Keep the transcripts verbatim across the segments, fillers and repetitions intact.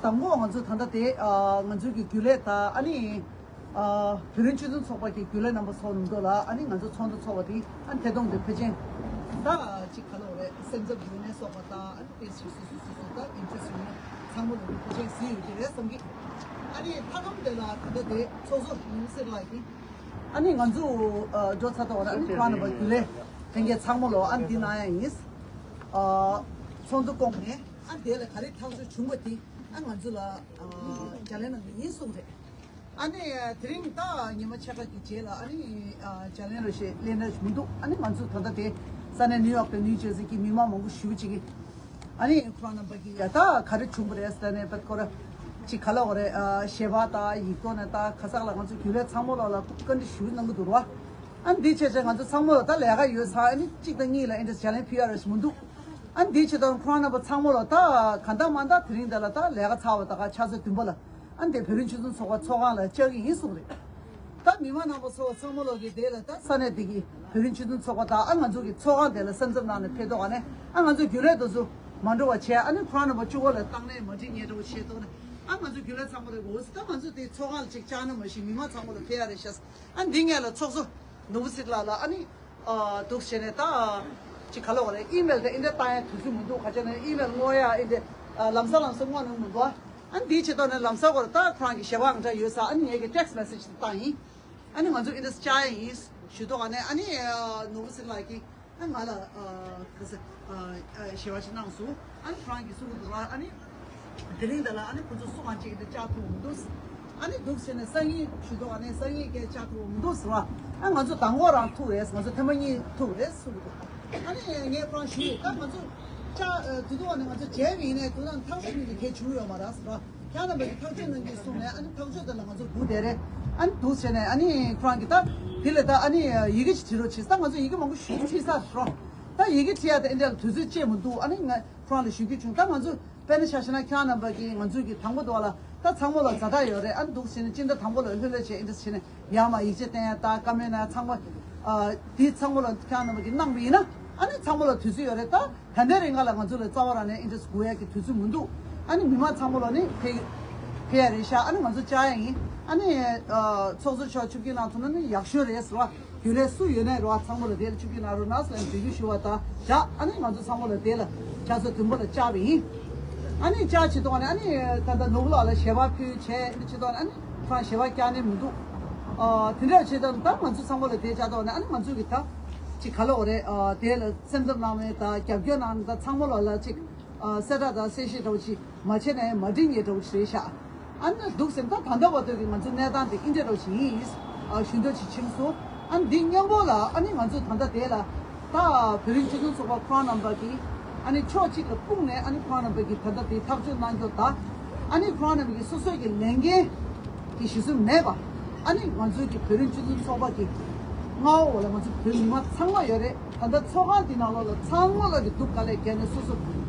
དང་པོ་ང་ཚོ་ད་ལྟ་དེ་ཨ་ང་ཚོའི་གི་རྒྱུན་ལས་དང་ཨ་ནི་ཨ་བོད་རིགས་སྤྱི་མཐུན་ཚོགས་པ་གི་རྒྱུན་ལས་རྣམ་པ་ཚོ་ནང་དུ་ལ་ཨ་ནི་ང་ཚོ་ཚོགས་འདུ་ཚོགས་པ་དེ་ཨ་ནི་ཐད་གཏོང་དེ་ཕལ་ཆེར་ད་ཅིག་ག་ལ་བ་རེད། སེམས་འཚབ་ཡོད་ནས་སོགས་པ་དང་ཨ་ནི་དེ་ཞིག་སུ་སུ་སུ་སུ་ད་ཨིན་ཊི་རེ་སི་ཊི་ཡོད་ནས་ཚང་མ་ལ་ཕལ་ཆེར་གཟིགས་ཡོད་ཀྱི་རེད་བསམ་གི། ཨ་ནི་མཐའ་མ་དེ་ལ་ད་ལྟ་དེ་ཚོགས་གཙོ་ཡིན་ཟེར་ལ་ཡིན། ཨ་ནི་ང་ཚོ་ཨ་འགྲོ་ཚར་ཐོག་ལ་ཨ་ནི་ཁོ་རང་རྣམ་པ་རྒྱུན་ལས་ལྷན་རྒྱས་ཚང་མ་ལོ་ཨ་ནི་འདི་གནང་ཡ་ཡིན། ཨ་ཚོགས་འདུ་བསྐོངས་ནས་ཨ་དེ་ལ་ག་རེ་ཐག་གཅོད་བྱུང་བ་དེ་ཨ་ང་ཚོ་ལ་ཨ་བརྒྱ་ལན་གནང་གི་ཡིན་གསུངས་རེད། ཨ་ནི་དེ་རིང་ད་ཉི་མ་ཕྱེད་ཀ་གི་རྗེས་ལ་ཨ་ནི་ཨ་བརྒྱ་ལན་རེ་ཞིག་ལེན་རེ་ཞིག་མི་འདུག་ཨ་ནི་ང་ཚོ་ད་ལྟ་དེ་ས་གནས་ནིའུ་ཡོག་དང་ནིའུ་ཇར་སི་གི་མི་མང་མང་པོ་ཞེ་པོ་ཅིག་གིས། ཨ་ནི་ཁོ་རང་རྣམ་པ་གིས་ཡ་ད་ག་རེ་བྱུང་བ་རེད་ཟེར་ནས་བད་ཁོ་ར་ཅིག་ག་ལ་འོ་རེད། ཨ་ཞལ་པར་དང་ཡིག་ཐོག་ནས་ད་ག་ས་ལ་ང་ཚོ་རྒྱུན་ལས་ཚང་མ་ལོག་ལ་བཀའ་འདྲི་ཞུ་གནང་གི་འདུག་རོ། ཨ་ནི་འདི་བྱས་བྱས་ང་ཚོ་ཚང་མ་ལ་ད་ལས་ཀ་ཡོད་ས་ཨ་ནི་གཅིག་དང་གཉིས་ལ་ཨེ་འདྲ་བརྒྱ་ལན་ཕུལ་ཡ་རེ་ཞིག་མི་འདུག་ཨ་ནི་འདི་བྱས་ད་ཁོ་རང་རྣམ་པ་ཚང་མ་ལ་ད་ག་འདྲ་མ་འདྲ་དེ་རིང་འདི་ལ་ད་ལས་ཀ་ཚར་བ་ད་ག་ཆ་ཚོད་བདུན་པ་ལ། ཨ་ནི་དེ་བོད་རིགས་སྤྱི་མཐུན་ཚོགས་པ་ཚོགས་ཁང་ལ་བཅར་གྱི་ཡིན་གསུངས་རེད། ད་མི་མང་རྣམ་པ་ཚོ་ཚང་མ་ལོག་གི་དེ་ལ་ད་ས་གནས་དེ་གི་བོད་རིགས་སྤྱི་མཐུན་ཚོགས་པ་དང་ཨ་ང་ཚོ་གི་ཚོགས་ཁང་དེ་ལ་སེམས་འཚབ་གནང་ནས་ཕེབས་ཐོག་ནས་ཨ་ང་ཚོ་རྒྱུན་ལས་དེ་ཚོ་མ་འགྲོ་བ་བྱས། ཨ་ནི་ཁོ་རང་རྣམ་པ་གཅིག་པོ་ལ་བཏང་ནས་མ་འགྲིག་ཉེ་འགྲོ་བྱས་ཐོག་ནས་ཨ་ང་ཚོ་རྒྱུན་ལས་ཚང་མ་ལོག་གི་འོ་ད་ང་ཚོ་དེ་ཚོགས་ཁང་ལ་ཅིག་བཅར་ན་མ་གཞི་མི་མང་ཚང་མ་ལོག་ཕེབས་ཡ་རེད་ཤག་ཨ་འདི་ངས་ལ་ཚོགས་གཙོ་ནོར་བུ་ཚེ་རིང་ལགས་ལ་ཨ་ནི། ཨ་འདུག་བྱས་ནས་ད་ཅིག་ག་ལ་བ་རེད། ཨི་མེལ་དེ་ཨིན་དེ་བཏང་ཡ་དུས་ཚོད་མི་འདུག་ག་ཅི་ནས་ཨི་མེལ་བསྔོག་ཡ་ཨིན་དེ་ལམ་སང་ལམ་སང་བསྔོག་ནས་མི་འདུག་ཨ་འདིའི་ཆེད་དུ་ནས་ལམ་སང་གོ་ད་ཁོ་རང་གི་ཞལ་པར་ཨང་གྲངས་ཡོད་ས་ཨ་ནི་ངས་ཀྱི་ཊེག་སི་མེ་སེ་ཇི་དེ་བཏང་ཡིན། ཨ་ནི་ང་ཚོ་ཨིན་དེ་བཅར་ཡ་ཡིན་ཞུ་ཐོག་ཨ་ནས་ཨ་ནི་ནོར་བུ་ཚེ་རིང་ལགས་ཀྱིས་ཨ་ང་ལ་ཨ་ག་ས་ཨ་ཞལ་པར་ཅིག་གནང་སོང་། ཨ་ནི་ཁོ་རང་གིས་གསུང་གི་འདུག་ཨ་ནི། དེ་རིང་འདི་ལ་ཨ་ནི་ཁོ་ཚོ་སུ་གང་ཅིག་གིས་བཅར་ཐུབ་མི་འདུག་ཨ་ནི་འདུག་ཟེར་ནས་སང་ཉིན་ཞུ་དོ། ཨ་ནི་སང་ཉིན་སྐད་བཅར་ཐུབ་མི་འདུག་ཟེར་བ། ཨ་ང་ཚོ་དང་པོ་རང་ཐུག་རེད། ང་ཚོ་ཐེངས་མ་གཉིས་ཐུག་རེད་གསུངས་འདུག་ཨ་ནི་ངས་ཁོ་རང་ཞུས་ད་ང་ཚོ་བཅར་དུས་ཐུག་ཨ་ནི་ང་ཚོ་མཇལ་བ་ཡིན་ནའི་དུས་ནང་ཐག་གཅོད་གཉིས་ཀྱི་གལ་བྱུང་ཡོད་མ་རེད་ཟེར་བ། ཁྱེད་རྣམ་པ་གིས་ཐག་གཅོད་གནང་གི་གསུངས་ནས་ཨ་ནི་ཐག་གཅོད་དེ་ལ་ང་ཚོ་སྒུག་བསྡད་རེད། ཨ་ནི་འདུག་ཟེར་ནས་ཨ་ནི་ཁོ་རང་གིས་ད་དེ་ལས་ད་ཨ་ནི་ཡི་གེ་ཅིག་བྲིས་རོགས་བྱེད་ཟེར། ང་ཚོ་ཡི་གེ་མང་པོ་ཞིག་བྲིས་ཚར་རོགས། ད་ཡི་གེ་བྲིས་ཡ་དེ་ཨེ་འདྲ་ལ་དུས་ཚོད་ཅིག་མི་འདུག་ཨ་ནི་ང་ཁོ་རང་ལ་ཞུ་རྒྱུ་བྱུང་། ད་ང་ཚོ་དཔེར་ན་ཆ་བཞག་ན་ཁྱེད་རྣམ་པ་གིས་ང་ཚོའི་གི་དང་པོ་དེ་ལ་ད་ཚང་མ་ལ་ཛ་དྲག་ཡོད་རེད། ཨ་ནི་འདུག་ཟེར་ནས་སྤྱི་ཟླ་དང་པོ་ལ་ལྷོད་ལྷོད་བྱས་ཨེ་འདྲ་བྱས་ནས་ཡར་མར་ཡིག་ཆ་བསྟན་ཡ་ད་བཀའ་མོལ་གནང་ཡ་ཚང་མ་ཨ་དེ་ཚང་མ་ལ་ཁྱེད་རྣམ་པ་གིས་གནང་བ་ཡིན་ན་ཨ་ནི་ཚང་མ་ལ་དུས་ཚོད་ཡོད་རེད། ད་ད་ལྟའི་རིང་ག་ལ་ང་ཚོ་ལ་རྩ་བ་རང་ནས་ཨེ་འདྲ་སྒུག་ཡ་གི་དུས་ཚོད་མི་འདུག་ཨ་ནི་མི་མང་ཚང་མ་ལ་ནི་ཕེ་ཕེ་ཡ་རེད་ཤག་ཨ་ནི་ང་ཚོ་བཅར་ཡ་ཡིན། ཨ་ནི་ཨ་ཚོགས་གཙོ་མཆོག་ཆིབས་བསྒྱུར་གནང་ཐུབ་ན་ནི་ཡག་ཤོས་རེད་ཟེར་བ། རྒྱུན་ལས་སུ་ཡོད་ནའི་རོ་ཨ་ཚང་མ་ལ་དེ་ལ་ཆིབས་བསྒྱུར་གནང་རོགས་གནང་ཟེར་ནས་འབོད་སྐུལ་ཞུ་བ་དང་བཞག་ཨ་ནི་ང་ཚོ་ཚང་མ་ལ་དེ་ལ་ཆ་ཚོད་བདུན་པ་ལ་བཅར་བ་ཡིན། ཨ་ནི་བཅར་བྱེད་དུས་ཨ་ནི་ཨ་ནི་ད་ལྟ་ནོར་བུ་ལགས་ལ་ཞལ་པར་ཕུལ་བྱས་ཨ་ནི་བྱེད་དུས་ཨ་ནི་ཁོ་རང་ཞལ་པར་བསྐྱར་ནས་མི་འདུག་ཨ་དེ་འདྲ་བྱེད་དུས་ད་ང་ཚོ་ཚང་མ་ལ་དེ་བཅར་དུས་ཨ་ནི་ང་ཚོ་གི་ད་ཅིག་ག་ལ་འོ་རེད། ཨ་དེ་ལ་སེམས་འཚབ་གནང་མེད་ད་རྒྱབ་སྐྱོར་གནང་ད་ཚང་མ་ལ་ལ་ཅིག་ཨ་གསལ་བསྒྲགས་དང་གསལ་བཤད་འདྲ་བོ་ཅིག་མ་བྱས་ནས་མ་འགྲིག་ངེས་འདྲ་བོ་ཅིག་རེད་ཤག་ཨ་ནི་འདུག་ཟེར་ན་ད་ད་ལྟ་བར་དུ་གི་ང་ཚོ་གནས་སྟངས་དེ་ཨིན་འདྲ་འདྲ་བོ་ཞིག་ཡིན། ཨ་ཞུ་འདོད་ཅིག་ཕྱིན་སོང་། ཨ་ནི་འདི་མཉམ་པོ་ལ་ཨ་ནི་ང་ཚོ་ད་ལྟ་དེ་ལ་ད་བོད་རིགས་སྤྱི་མཐུན་ཚོགས་པ་ཁོ་རང་རྣམ་པ་གིས་ཨ་ནི་ཕྱོགས་གཅིག་ལ་སྤུངས་ནས་ཨ་ནི་ཁོ་རང་རྣམ་པ་གིས་ད་ལྟ་དེ་ཐག་གཅོད་གནང་རྒྱུ་དང་ཨ་ནི་ཁོ་རང་རྣམ་པ་གིས་སོ་སོའི་གི་ལས་འགན་གྱི་གཞི་བཟུང་མེད་པ། ཨ་ནི་ང་ཚོའི་གི་བོད་རིགས་སྤྱི་མཐུན་ཚོགས་པ་གི་མངའ་འོག་ལ་ང་ཚོ་བོད་མི་མང་ཚང་མ་ཡོད་རེད། ད་ལྟ་ཚོགས་ཁང་འདི་ནང་ལོགས་ལ་ཚང་མ་ལ་གི་སྡུག་དཀའ་ལས་བརྒྱབ་ནས་སོ་སོ་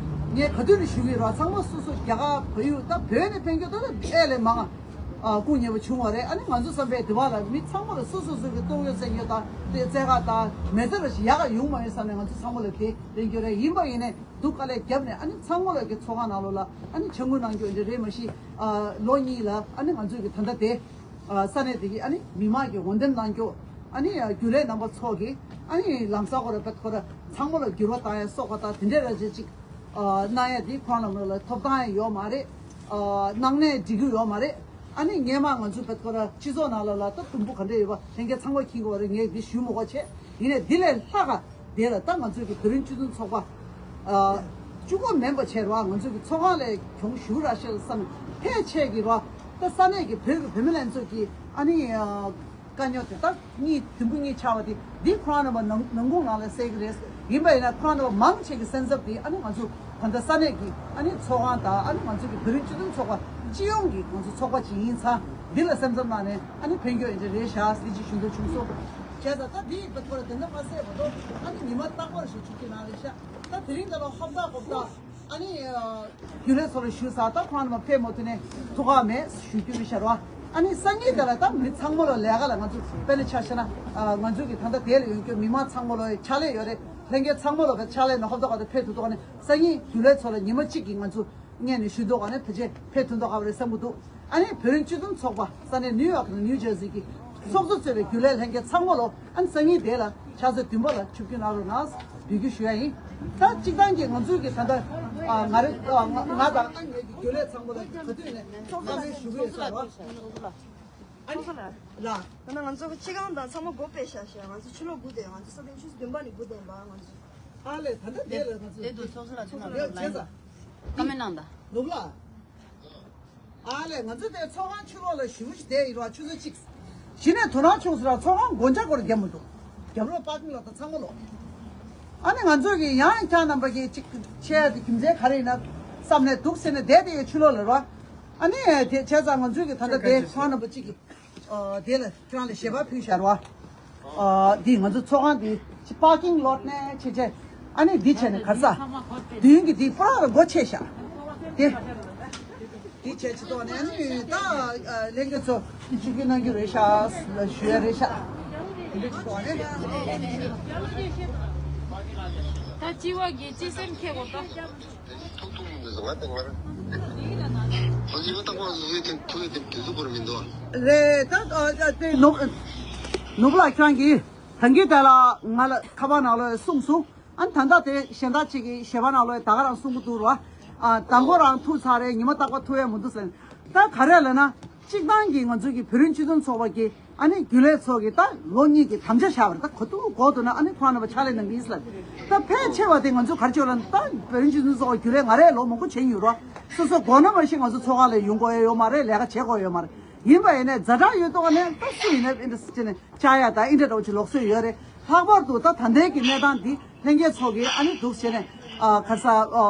ངས་ག་དུས་ནས་ཞུ་གི་རེད། ཚང་མ་སོ་སོ་རྒྱ་གར་བལ་ཡུལ་ད་བོད་ནས་ཕན་རྒྱུ་ད་ལྟ་ཨེ་ལས་མང་ང་སྐུ་ངལ་བ་བྱུང་བ་རེད། ཨ་ནི་ང་ཚོ་བསམ་པའི་དེ་བ་ལ་མི་ཚང་མ་ལ་སོ་སོ་སོ་གི་ཏོག་དབྱིབས་བཙན་གྱོལ་དང་དེ་བཙན་ཁ་དང་མེ་མཚར་ཞིག་ཡག་ག་ཡོང་མ་ཡོང་བསམ་ནས་ང་ཚོ་ཚང་མ་ལ་དེ་ལན་རྒྱུ་རེད། ཡིན་པ་ཡིན་ནས་སྡུག་དཀའ་ལས་བརྒྱབ་ནས་ཨ་ནི་ཚང་མ་ལ་གི་ཚོགས་ཁང་ནང་ལོགས་ལ་ཨ་ནི་ཕྱག་མོལ་གནང་རྒྱུ་འདི་རེད། མ་གཞི་ཨ་ལོ་གཉིས་ལ་ཨ་ནི་ང་ཚོ་གི་ད་ལྟ་དེ། ས་གནས་དེ་གི་ཨ་ནི་མི་མང་གི་འོས་འདེམས་གནང་རྒྱུ་ཨ་ནི་རྒྱུན་ལས་རྣམ་པ་ཚོ་གི་ཨ་ནི་ལམ་སང་ཁོ་ར་བེད་ཁོ་ར་ཚང་མ་ལ་འགྱུར་བ་བཏང་ཡ་སོགས་པ་དང་དེ་འདྲའི་ར་ཅིག་ཅིག་གནང་ཡ་དེ་ཁོང་རྣམས་ལ་ཐོབ་ཐང་ཡང་ཡོད་མ་རེད། གནང་ནས་འགྲིག་གི་ཡོད་མ་རེད། ཨ་ནི་སྔས་མ་ང་ཚོ་བེད་ཁོ་ར་སྤྱི་ཚོགས་ནང་ལ་ལ་ད་དུམ་བུ་ག་འདྲ་ཡོད་པ་ལྷན་རྒྱས་ཚང་མ་མཁྱེན་གི་ཡོད་རེད། ངས་འདི་ཞུ་མི་དགོས་བྱས། ཡིན་ནའི་འདི་ལས་ལྷག་ག་དེ་ལ་ད་ང་ཚོའི་གི་བོད་རིགས་སྤྱི་མཐུན་ཚོགས་པ་ཨ་གཅིག་པོ་མིན་པ་བྱས་རོགས། ང་ཚོའི་གི་ཚོགས་ཁང་ལས་གྱོང་ཞུ་ར་ཤེས་བསམ་ཕལ་ཆེར་གི་རོགས། ད་ས་གནས་ཀྱི་བོད་ཀྱི་བུད་མེད་ལྷན་ཚོགས་ཀྱི་ཨ་ནི་ཨ་དཀའ་རྙོག་དེ་དག་གཉིས་དུམ་བུ་གཉིས་ཆགས་པ་དེ་འདི་ཁོ་རང་རྣམ་པ་ནང་ནང་ཁུལ་ནང་ལ་སེལ་གི་རེད། ཡིན་པ་ཡིན་ན་ཁོ་རང་རྣམ་པ་མང་ཆེ་གི་སེམས་འཚབ་དེ་ཨ་ནི་ང་ཚོ་ད་ལྟ་ས་གནས་ཀྱི་ཨ་ནི་ཚོགས་ཁང་དང་ཨ་ནི་ང་ཚོའི་གི་བོད་རིགས་སྤྱི་མཐུན་ཚོགས་པ་སྤྱི་ཡོངས་ཀྱི་ང་ཚོ་ཚོགས་པ་ཅིག་ཡིན་ཙང་འདི་ལ་སེམས་འཚབ་གནང་ནས་ཨ་ནི་ཕན་གྱི་ཡོད་ཀྱི་རེད་ཤག་ཟེར་ཅིག་ཞུ་འདོད་བྱུང་སོང་། བྱས་ཙང་ད་འདི་ཡི་བོད་ཁོ་ར་དེ་འདྲ་མ་ཟད་བར་དུ་ཨ་ནི་ཉི་མ་རྟག་པར་ཞིག་བྱུང་གི་ནང་རེད་ཤག་ད་དེ་རིང་འདི་ལ་ཧོབ་ཏག་ཧོབ་ཏག་ཨ་ནི་རྒྱུན་ལས་ཚོ་ལ་ཞུས་ས་ད་ཁོང་རྣམས་ཕེབས་མ་ཐུབ་ནས་ཐུགས་ཁག་མེད་ཞུ་རྒྱུ་རེད་ཤག་རོ། ཨ་ནི་སང་ཉིན་དེ་ལ་ད་མི་ཚང་མ་ལ་ལས་ཀ་ལ་ང་ཚོ་དཔེར་ན་ཆ་བཞག་ན་ང་ཚོ་གི་ད་ལྟ་དེ་ལ་ཡོང་རྒྱུ་མི་མང་ཚང་མ་ལ་ཕྱག་ལས་ཡོད་རེད། ལྷན་རྒྱས་ཚང་མ་ལ་ཕྱག་ལས་ནང་ཧོབ་ཏག་ཧོབ་ཏག་ཕེབས་ཐུབ་ཐུབ་ཨ་ནི་སང་ཉིན་རྒྱུན་ལས་ཚོ་ལ་ཉི་མ་གཅིག་གི་ང་ཚོ་ སྔོན་ནས་ཞུ་མདོག་ག་ནས་ཕལ་ཆེར་ཕེབས་ཐུབ་མདོག་ག་བ་རེད་བསམ་གྱི་འདུག་ཨ་ནི་བོད་རིགས་སྤྱི་མཐུན་ཚོགས་པ་ས་གནས་ནིའུ་ཡོག་དང་ནིའུ་ཇར་སི་གི་ཚོགས་གཙོ་གཙོས་པའི་རྒྱུན་ལས་ལྷན་རྒྱས་ཚང་མ་ལོ། ཨ་ནི་སང་ཉིན་དེ་ལ་ཕྱག་ཚོད་བདུན་པ་ལ་ཆིབས་བསྒྱུར་གནང་རོགས་གནང་འབོད་སྐུལ་ཞུ་ཡ་ཡིན། ད་གཅིག་ཐང་གི་ང་ཚོའི་གི་ད་ལྟ་ཨ་ང་རེ་ཨ་ང་ང་དང་ཨ་ངའི་གི་རྒྱུན་ལས་ཚང་མ་ལ་ག་དུས་ནས་བཀའ་མོལ་ཞུ་གི་ཡོད་ས་རེད། ཨ་ནི་ལ། ད་ནང་ང་ཚོ་སྤྱི་ཁང་དང་ཚང་མ་སྒོ་ཕྱེ་བཞག་ཤག་ང་ཚོ་ཕྱི་ལོགས་སྒུག་བསྡད། ང་ཚོ་ས་སྟེང་ཆུ་ཚོད་བདུན་པ་ནས་སྒུག་བསྡད་པ་ང་ཚོ། ཨ་ལས་ད་ལྟ་དེ་ལ་ང་ཚོ་དེ་དུ་ཚོགས་གཙོ་ལ་ཚོགས་ལ་ཡོད་བྱས་ཙང་། བཀའ་མོལ་གནང་དང་། ནུབ་ལ། ཨ་ལས་ང་ཚོ་དེ་ཚོགས་ཁང་ཕྱི་ལོགས་ལ་ཞུ་ཞུ་བསྡད་ཡིན་ར་ཆུ་ཚོད་གཅིག་གཞི་ནས་དོ་སྣང་ཆུང་སོང་ར་ཚོགས་ཁང་སྒོ་ལྕགས་སྐོར་རྒྱབ་མི་འདུག་རྒྱབ་ལོགས་པར་ཀིང་ལོག་དང་ཚང་མ་ལོག་ཨ་ནི་ང་ཚོ་གི་ཡང་ཁྱེད་རྣམ་པ་གི་གཅིག་ཆེ་ཡ་དེ་རྒྱུ་མཚན་ག་རེ་ཡིན་ན་བསམ་ནས་འདུག་ཟེར་ནས་བསྡད་དེ་ཡོད་ཕྱི་ལོགས་ལ་ར། ཨ་ནི་དེ་བྱས་ཙང་ང་ཚོས་གི་ད་ལྟ་དེ་ཚོགས་ཁང་རྣམ་པ་གཅིག་གི་ཨ་དེ་ལ་ཁྱེད་རང་ལ་ཞལ་པར་ཕུལ་བཞག་ར། ཨ་འདི་ང་ཚོ་ཚོགས་ཁང་འདི་པར་ཀིང་ལོག་ནས་ཆེ་ཆེ། ཨ་ནི་འདི་བྱས་ནས་ག་རེ་ཟ། མདུན་གི་འདི་པུ་ར་ལ་སྒོ་ཕྱེ་བཞག་དེ། འདི་བྱས་ཅི་ཐོག་ནས་ཨ་ནི་ད་ཨ་ལྷན་རྒྱས་ཚོ་ཆིབས་བསྒྱུར་གནང་རྒྱུ་རེད་ཤག་ཞུ་ཡ་རེད་ཤག་འདི་ཐོག་ནས། ད་སྤྱི་བ་གི་སྤྱི་སེམས་ཁྱེད་གོ་ད། ཐུག་ཐུག་མི་འདུག་ང་དང་ང་རང་། ང་ཚོ་ཡིན་པ་ཏག་པ་བཟོ་ཡི་དེ་ཐུག་ཡི་དེ་དུས་ཚོད་བོར་མི་འདུག་རེད་ད། ཨ་ཨ་དེ་ནོ་ནོ་བུ་ལགས་ཁྱེད་རང་གིས་ད་གིན་དེ་ལ་ང་ལ་ཁ་པར་ནང་ལོགས་གསུངས་སོང་། ཨ་ནི་ད་ལྟ་དེ་གཞན་དག་ཅིག་གིས་ཞལ་པར་ནང་ལོགས་ད་ག་རང་གསུང་གི་འདུག་ར། ཨ་དང་པོ་རང་ཐུག་ཚར་རེད། ཉི་མ་རྟག་པར་ཐུག་ཡ་མི་འདུག་ཟེར། ད་ག་རེ་ལབ་ན། གཅིག་ཐང་གི་ང་ཚོའི་གི་བོད་རིགས་སྤྱི་མཐུན་ཚོགས་པ་གི་ཨ་ནི་རྒྱུན་ལས་ཚོ་གི་ད་ལོ་གཉིས་ཀྱི་དམ་བཅའ་བཞག་པ་རེད། ད་གོ་ཐུག་གོ་ཐུག་ན་ཨ་ནི་ཁོ་རང་རྣམ་པ་ཕྱག་ལས་གནང་གི་ཡིན་ཟེར་ལ། ད་ཕལ་ཆེ་བ་དེ་ང་ཚོ་ག་རེ་བྱེད་ལ་ད་བོད་རིགས་སྤྱི་མཐུན་ཚོགས་པ་རྒྱུན་ལས་ང་རས་ལོ་མང་པོ་བྱེད་མྱོང་ར། སོ་སོ་དགོས་ན་མ་གཞི་ང་ཚོ་ཚོགས་ཁང་ལ་ཡོང་དགོས་ཡ་ཡོད་མ་རེད། ལས་ཀ་བྱེད་དགོས་ཡ་ཡོད་མ་རེད། ཡིན་པ་ཡིན་ནའི་ཛ་དྲག་ཡོད་དོ་ནས་ད་སུ་ཡིན་ན་ཨིན་ཏྲ་སི་ཅི་ནས་བཅར་ཡ་ད་ཨིན་ཏྲ་འདྲ་བོ་ཅིག་ལོགས་སུ་ཡོད་རེད། ལྷག་པར་དུ་ད་ད་ལྟའི་གི་གནས་སྟངས་འདི་ལྷན་རྒྱས་ཚོ་གི་ཨ་ནི་འདུག་བྱས་ནས་ཨ་ག་རེ་ཟ་ཨ་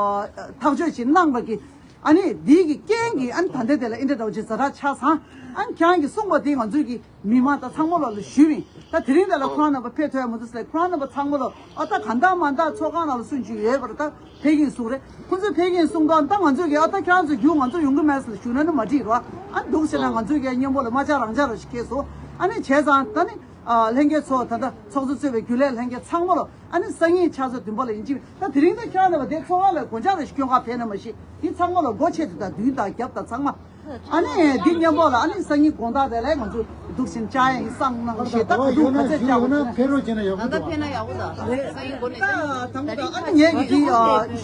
ཐག་གཅོད་ཅིག་གནང་པ་གི་ཨ་ནི་འདི་གི་རྐྱེན་གྱིས་ཨ་ནི་ད་ལྟའི་དེ་ལ་ཨིན་ཏྲ་འདྲ་བོ་ཅིག་ཛ་དྲག་ཆགས་སོང་། ཨ་ནི་ཁྱེད་རང་གིས་གསུངས་པ་དེ་ང་ཚོའི་གི་མི་མང་དང་ཚང་མ་ལོ་ལ་ཞུས་ཡིན། ད་དེ་རིང་དེ་ལ་ཁོ་རང་རྣམ་པ་ཕེབས་ཐུབ་ཡ་མི་འདུག་ཟེར། ཁོ་རང་རྣམ་པ་ཚང་མ་ལོ་ཨ་ད་གང་ལྟར་མ་ལྟར་ཚོགས་ཁང་ནང་ལ་སུན་ཅིག་ཡོད་པར་ད་ཕེབས་ཀྱིན་གསུངས་རེད། ཁོ་ཚོས་ཕེབས་ཀྱིན་གསུངས་དོན་ད་ང་ཚོས་གི་ཨ་ད་ཁྱེད་རང་ཚོ་རྒྱུགས་ང་ཚོ་ཡོང་གི་མེད་ཟེར་ཞུ་ན་ནི་མ་འགྲིག་རོ། ཨ་འདུག་ཟེར་ན་ང་ཚོས་གི་མཉམ་པོ་ལ་མ་ཆགས་རང་ཆགས་རོ་ཞིག་ཁེལ་སོང་། ཨ་ནི་བྱས་ཙང་ད་ནི་ཨ་ལྷན་རྒྱས་ཚོ་ད་ལྟ་ཚོགས་གཙོ་གཙོས་པའི་རྒྱུན་ལས་ལྷན་རྒྱས་ཚང་མ་ལོ། ཨ་ནི་སང་ཉིན་ཕྱག་ཚོད་བདུན་པ་ལ་ཡིན་གཅིག་ད་དེ་རིང་ད་ཁྱེད་རང་ལ་བ་དེ་ཚོགས་ཁང་ལ་སྒོ་ལྕགས་རེ་ཞིག་སྐྱོན་ག་ཕེབས་ན་མ་ཤེས། འདི་ཚང་མ་ལ་སྒོ་ཕྱེ་དེ་དང་མདུན་དང་རྒྱབ་དང་ཚང་མ། ཨ་ནི་འདི་མཉམ་པོ་ལ་ཨ་ནི་སང་ཉིན་དགོང་དག་དེ་ལ་ང་ཚོ་འདུག་ཕྱིན་བཅར་ཡ་ཡིན་བསམ་གནང་ཞེས་ད་ག་དུས་ག་ཚོད་བཅར་དགོས་ན། ཕེབས་རོགས་བྱས་ན་ཡག་པོ་འདུག་ད་ལྟ་ཕེབས་ན་ཡག་པོ་འདུག་སང་ཉིན་སྒོ་ནས་ད་དང་པོ་ད་ཨ་ནི་ངས་ཀྱི་འདི་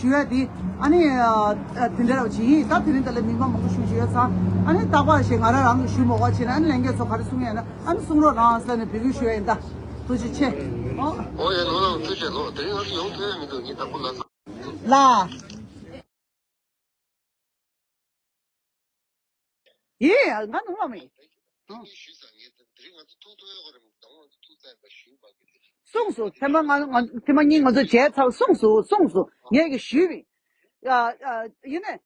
ཞུ་ཡ་འདི་ཨ་ནི་དེ་འདྲ་བ་ཅིག་ཡིན། ད་དེ་རིང་དེ་ལ་མི་མང་མང་པོ་ཞུ་ཞུ་ཡ་ཚང་ཨ་ནི་རྟག་པར་ཞེས་ང་རང་རང་གི་ཞུ་མ་དགོས་བྱས་ན་ཨ་ནི་ལྷན་རྒྱས་ཚོ་ག་རེ་གསུང་ཡ་ན། ཨ་ནི་གསུང་རོགས་རང་ཟེར་ནས་འབོད་སྐུལ་ཞུ་ཡ་ཡིན། ད་ཐུགས་རྗེ་ཆེ། ཨོ། ཨོ་ཡ་ལོ་ལོ་ཐུགས་རྗེ་ལོ། དེ་རིང་ང་ཚོ་ཡོང་ཐུབ་ཡ་མི་འདུག་ངས་དང་པོ་ལ། ལ། ཡེ་ང་ནུ་མ་མེད། ཨོ། ཞུས་ཙང་ངས་དེ་རིང་ང་ཚོ་ཐུག་ཐུག་ཡོད་ག་རེ་མི་འདུག་ང་ཚོ་ཐུག་ཙང་ཡིན་པ་ཞུས་པ་གི་དེ། གསུངས་སོ། ཐེངས་མ་ང་ང་ཐེངས་མ་གཉིས་ང་ཚོ་བྱས་ཚར། གསུངས་སོ་གསུངས་སོ། ངས་གི་ཞུས་པ་ཡིན། ཡ་ཡ་ཡིན་ནས་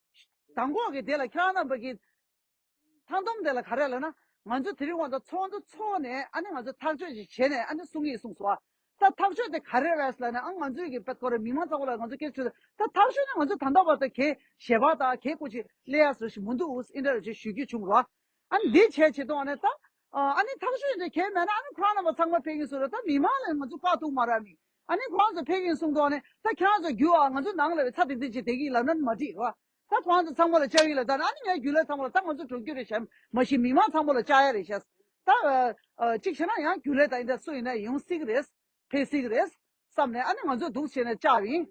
དང་པོ་གི་དེ་ལ་ཁྱེད་རྣམ་པ་གི་མཐའ་སྡོམ་དེ་ལ་ག་རེ་ལབ་ན། ང་ཚོ་དེ་རིང་བར་དུ་ཚོགས་འདུ་ཚོགས་ནས་ཨ་ནི་ང་ཚོ་ཐག་གཅོད་ཅིག་བྱས་ནས་ཨ་ནི་གསུང་གི་གསུངས་སོ། ད་ཐག་གཅོད་དེ་ག་རེ་རེད་ཟེར་ན། ཨ་ང་ཚོའི་གི་པད་ཁོ་ར་མི་མང་ཚང་མ་ལ་ང་ཚོ་སྐད་ཆ་ད་ཐག་གཅོད་ནི་ང་ཚོ་ད་ལྟ་བར་དུ་གའི་ཞལ་པར་དང་གའི་སྐུ་མཁྱེན་སླེབས་ཡ་ཟེར་ཞིག་མི་འདུག་ཨིན་འདྲ་རེ་ཞིག་ཞུ་རྒྱུ་བྱུང་རོགས། ཨ་ནི་འདི་བྱས་བྱེད་དོན་ཨ་ནི་ད་ཨ་ནི་ཐག་གཅོད་འདི་གའི་མེད་ན་ཨ་ནི་ཁོ་རང་རྣམ་པ་ཚང་མ་ཕེབས་ཀྱི་སུ་རེད། ད་མི་མང་ལ་ང་ཚོ་བཀག་ཐུག་མ་ར་མི་ཨ་ནི་ཁོ་རང་ཚོ་ཕེབས་ཀྱི་གསུངས་དོན་ཨ་ནི་ད་ཁྱེད་རང་ཚོ་རྒྱུ་ཨ་ང་ཚོ་ནང་ལ་བའི་ཚ་ཏིག་ཏིག་ཅིག་བསྡད་ཀྱི་ལབ་ན་མ་འགྲིག་རོགས། ད་ཁོང་ཚོ་ཚང་མ་ལ་བཅར་ཡིན་ལ། ད་ཨ་ནི་ངའི་རྒྱུན་ལས་ཚང་མ་ལ་ད་ང་ཚོ་གྲོང་ཁྱེར་རེད་ཤག་མ་གཞི་མི་མང་ཚང་མ་ལ་བཅར་ཡ་རེད་ཤག་ད་ཨ་ཨ་གཅིག་བྱས་ན་ཡང་རྒྱུན་ལས་དང་ཡིན་ད་སུ་ཡིན་ན་ཡོང་སྲིད་ཀྱི་རེད། ཕེབས་སྲིད་ཀྱི་རེད་བསམ་ནས་ཨ་ནི་ང་ཚོ་འདུག་བྱས་ནས་བཅར་ཡིན།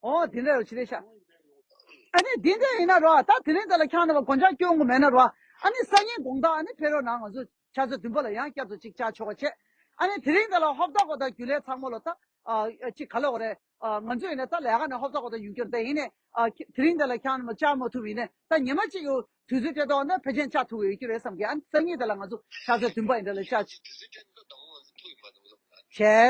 ཨོ་དེ་འདྲ་ཡོད་ཅི་རེད་ཤག་ཨ་ནི་དེ་འདྲ་ཡིན་ན་རོ། ད་དེ་རིང་ད་ལ་ཁྱང་ནས་བ་སྒོ་ལྕགས་སྐྱོན་དགོས་མེད་ན་རོ། ཨ་ནི་སང་ཉིན་དགོང་དག་ཨ་ནི་ཕེབས་རོགས་གནང་། ང་ཚོ་ཆུ་ཚོད་བདུན་པ་ལ་ཡང་བསྐྱར་དུ་གཅིག་བཅར་ཆོག་པ་བྱས། ཨ་ནི་དེ་རིང་ད་ལ་ཧོབ་ཏོག་གོ་ད་རྒྱུན་ལས་ཚང་མ་ལ་ད། ཨ་གཅིག་ག་ལ་འོ་རེད། ཨ་ང་ཚོ་ཡིན་ན་ད་ལས་ཀ་ནས་ཧོབ་ཏོག་གོ་ད་ཡོང་རྒྱུ་རེད། ད་ཡིན་ནས་ཨ་དེ་རིང་ད་ལ་ཁྱང་ནས་བཅར་མ་ཐུབ་ཡིན་ནས་ད་ཉི་མ་གཅིག་ཡོད་དུས་ཚོད་སྤྲད་ཐོག་ནས་ཕལ་ཆེར་བཅར་ཐུབ་ཀྱི་ཡོད་ཀྱི་རེད་བསམ་གི་ཨ་ནི་སང་ཉིན་ད་ལ་ང་ཚོ་ཆུ་ཚོད་བདུན་པ་ཡིན་ད་ལ་བཅར། བྱས་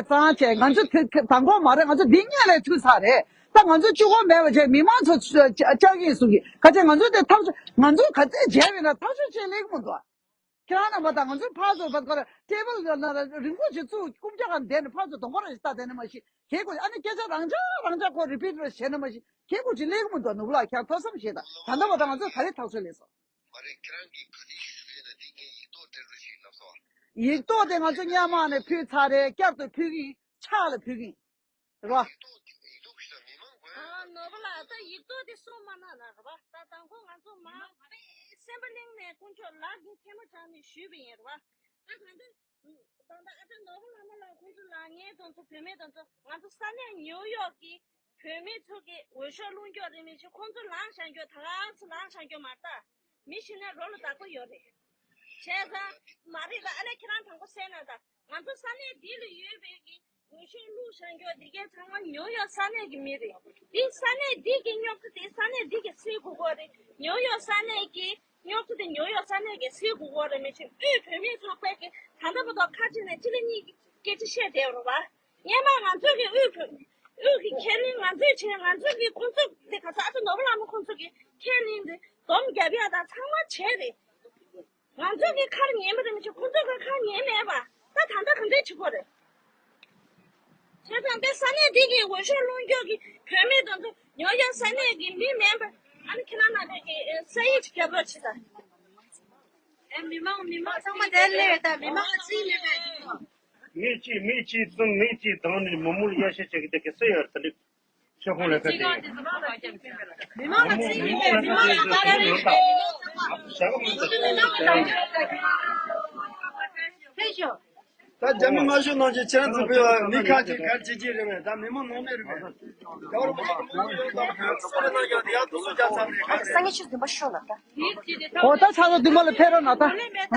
ཙང་བྱས་ང་ཚོ་དེ་དང་པོ་མ་རེད། ང་ཚོ་འདི་སྔོན་ལས་ཐུག་ཚར་རེད། ད་ང་ཚོ་གཅིག་པོ་མེད་པ་བྱས་མི་མང་ཚོ་བཅར་གྱི་གསུང་གི་ཁ་ཆེ་ང་ཚོ་དེ་ཐག་གཅོད་ང་ཚོ་ག་ཚད་བྱས་པ་ཡིན་ན་ཐག་གཅོད་བྱེད་ལེགས་མི་འདུག་ཁྱེད་རང་རྣམ་པ་དང་ང་ཚོའི་ཕར་ཚུར་བར་སྐོར་ཊེ་བལ་ནང་ལ་རིན་པོ་ཆེ་བཙུགས་རྐུབ་བཀྱག་གང་བསྡད་ནས་ཕར་ཚུར་གདོང་པ་ར་ཞིག་ལྟ་བསྡད་ནས་མ་གཞི་ཁྱེད་ཀོ་ཨ་ནི་སྐད་ཆ་རང་འཇགས་རང་འཇགས་ཁོ་རི་པིཊ་ར་བྱས་ན་མ་གཞི་ཁྱེད་ཀོ་ཅི་ལེགས་མི་འདུག་ནུབ་ལགས་ཁྱེད་ཐོས་བསམ་བྱེད་དང་ད་ལྟ་བ་དང་ང་ཚོས་ག་རེ་ཐག་གཅོད་ལས་སོ། མ་རེད། ཁྱེད་རང་གིས་ག་རེ་ཞུ་ཡོད་ན་དེ་ངས་ཡིག་ཐོག་སྤྲད་རོགས་ཞུས་ལབ་སོང་། ཡིག་ཐོག་དེ་ང་ཚོ་སྔོན་མ་ནས་ཕུལ་ཚར་རེད། བསྐྱར་དུ་ཕུལ་གི་ཡིན། ཕྱག་ལ་ཕུལ་གི་ཡིན། རོ། ཡིག་ཐོག་ཡིག་ཐོག་ཞུས་ན་མི་མང་དགོས། ཨ་ནོར་བུ་ལགས་ད་ཡིག་ཐོག་དེ་གསུང་མ་གནང་ན་རེད་བ། ད་དང་པོ་ང་ཚོ་མ་དཔེ་སེམས་པ་གླིང་ནས་དཀོན་མཆོག་ལག་གི་ཐལ་མོ་སྦྱར་ནས་ཞུས་པ་ཡིན་རེད་བ། ད་གང་ལྟར་ད་ལྟ་ཨ་ཅག་ནོར་བུ་ལྷ་མོ་ལགས་ཁོང་ཚོ་ལ་ངས་དང་ཚོ་བུད་མེད་དང་ཚོ་ང་ཚོ་ས་གནས་ནིའུ་ཡོག་གི་བུད་མེད་ཚོ་གི་འོས་ཤོག་བླུགས་མགྱོགས་རེད། མི་ཤེས་ཁོང་ཚོ་ལངས་བཞག་མགྱོགས། ད་ག་ཚོད་ལངས་བཞག་མགྱོགས་མ་རེད་ད། མི་ཤི་ན་རོ་ལ་བདག་པོ་ཡོད་རེད། བྱས་ཙང་མ་རེད་ད། ཨ་ལས་ཁྱེད་རང་དང་པོ་གསན་ན་ད། ང་ཚོ་ས་གནས་འདི་ལ་ཡོད་པའི་གི་འོས་ཤོག་བླུགས་བཞག་མགྱོགས་འདི་གའི་ཚང་མ་ནིའུ་ཡོག་ས་གནས་ཀྱི་མི་རེད། འདི་ས་གནས་འདི་གི་རྙོག་དྲ་དེ་ས་གནས་འདི་གི་སེལ་དགོས་ཀྱི་རེད། ནིའུ་ཡོག་ས་གནས་ཀྱི་རྙོག་དྲ་དེ་ནིའུ་ཡོག་ས་གནས་ཀྱི་སེལ་དགོས་ཀྱི་རེད། མི་ཆེ་དབུས་བོད་མི་ཚོགས་པའི་གི་ད་ལྟ་བར་དུ་ཁ་ཅིག་ནས་གཅིག་ལ་གཉིས་ཀྱི་སྐད་ཆ་བཤད་བསྡད་ཡོད་རེད་བ། སྔོན་མ་ང་ཚོས་ཀྱི་དབུས་བོད་དབུས་ཀྱི་ཁས་ལེན་ང་ཚོས་བྱས། ང་ཚོས་ཀྱི་ཁོང་ཚོ་དེ་ག་ས་ཨ་ཅག་ནོར་བུ་ལྷ་མོ་ཁོང་ཚོ་གི་ཁས་ལེན་དེ་སྡོམ་རྒྱབ་ཡག་དང་ཚང་མ་བྱས་རེད། ང་ཚོ་གི་ཁར་ཉན་པ་རེད། མི་ཆོག་ཁོང་ཚོ་གི་ཁར་ཉན་མེད་པ། ད་ད་ལྟ་གང་འདྲས་བྱེད་དགོས་རེད། བྱས་ཙང་དེ་ས་གནས་འདི་གི་འོས་ཤོག་སློང་རྒྱུ་གི་བོད་མི་དང་ཚོ་ཉོ་ཡ་ས་གནས་ཀྱི་མི་མིན་པ། ཨ་ནི་ཁྱེད་རང་ང་ཚོ་གི་ས་ཡིག་ཅིག་རྒྱབ་རོགས་བྱེད་ད། ཨེ་མི་མང་མི་མང་ཚང་མ་དེར་སླེབས་ད། མི་མང་ལ་རྩིས་མེད་པས། མི་གཅིག་མི་གཅིག་བཙུན་མི་གཅིག་བདམས་ནས་མི་མང་ལ་ཡར་ཞུ་བྱེད་ཀྱི་དེ་གི་སུ་ཡོད་དེ་འདྲ། ཤོག་ཁོང་ལས་ཀ་དེ་ཡོད། མི་མང་ལ་རྩིས་མེད་པས། མི་མང་ལ་ང་རང་རེད་པས། ཞག་མི་འདུག་ཞག་མི་འདུག་ཕེབས་ཤོག་ད་རྒྱ་མི་དམར་ཤོག་ནང་བཞིན་ཁྱེད་རང་ཚོ་བོད་མི་ཁག་ཅིག་ག་རེ་བྱེད་ཀྱི་རེད་པས། ད་མི་མང་ནང་མི་རེད་པས། རྒྱ་བོད་མི་མང་ཡོད་དམ་ག་རེ་སོ་རེ་གནང་ཀྱང་དེ་ཡང་དུ་སུ་རྒྱ་ཚ་མེད་ག་རེ། སང་ཉིན་ཆུ་ཟླུམ་པ་ཤོག་ལ་ད། འོ་ད་ཚ་ཚ་ཟླུམ་པ་ལ་ཕེབས་རོགས་གནང་ད། ང་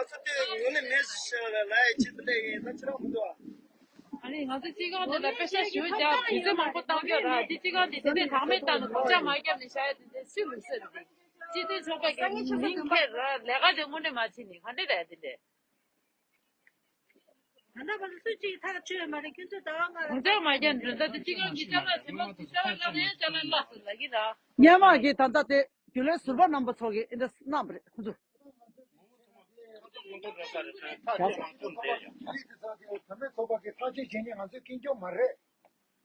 ཚོ་དེ་ངོ་ནས་མེད་ཞིག་ལ་ཡ་ཆེད་དུ་སླེབས་ཡིན། ད་ཁྱེད་རང་མི་འདུག་ཨ། ཨ་ནི་ང་ཚོ་སྤྱི་ཁང་དེ་ལ་པེ་ས་ཞུ་བྱ་དུས་ཚོད་མང་པོ་བཏང་རྒྱུ་ར། དེ་སྤྱི་ཁང་དེ་དེ་ནས་དང་མེད་བཏང་ནས་དགོངས་འཆར་མ་བརྒྱབ་ནས་བཞག་ཡ་དེ་དེ་སུས་ལུས་ཟེར་རེད། སྤྱི་མཐུན་ཚོགས་པ་གི་མིང་ཁྱེར་ར་ལས་ཀ་དེ་དངོས་གནས་མ་བྱེད་ནས་ག་འདྲ་རེད་དེ་འདྲས། ད་ལྟ་བར་དུ་སུ་གཅིག་ཐག་ཆོད་མ་རེད། ཁྱོད་ཚོས་ད་བར་ང་ལ་དགོངས་འཆར་མ་བརྒྱབ་ནས་ད་དེ་སྤྱི་ཁང་གི་ཅ་ལག་ཟིན་པ་དེ་ཅ་ལག་སློག་ཡང་ཅ་ལག་སློག་ཟེར་ལབ་ཀྱི་ར། སྔོན་མ་གི་ད་ལྟ་དེ་རྒྱུན་ལས་ཟུར་པ་རྣམ་པ་ཚོ་གིས་འདི་འདྲ་གནང་བ་རེད། ཁོ་ཚོས། བོད་མི་ཚོགས་པ་གི་ཐག་གཅོད་བྱེད་མཁན་ང་ཚོའི་ཀུན་སྤྱོད་མ་རེད།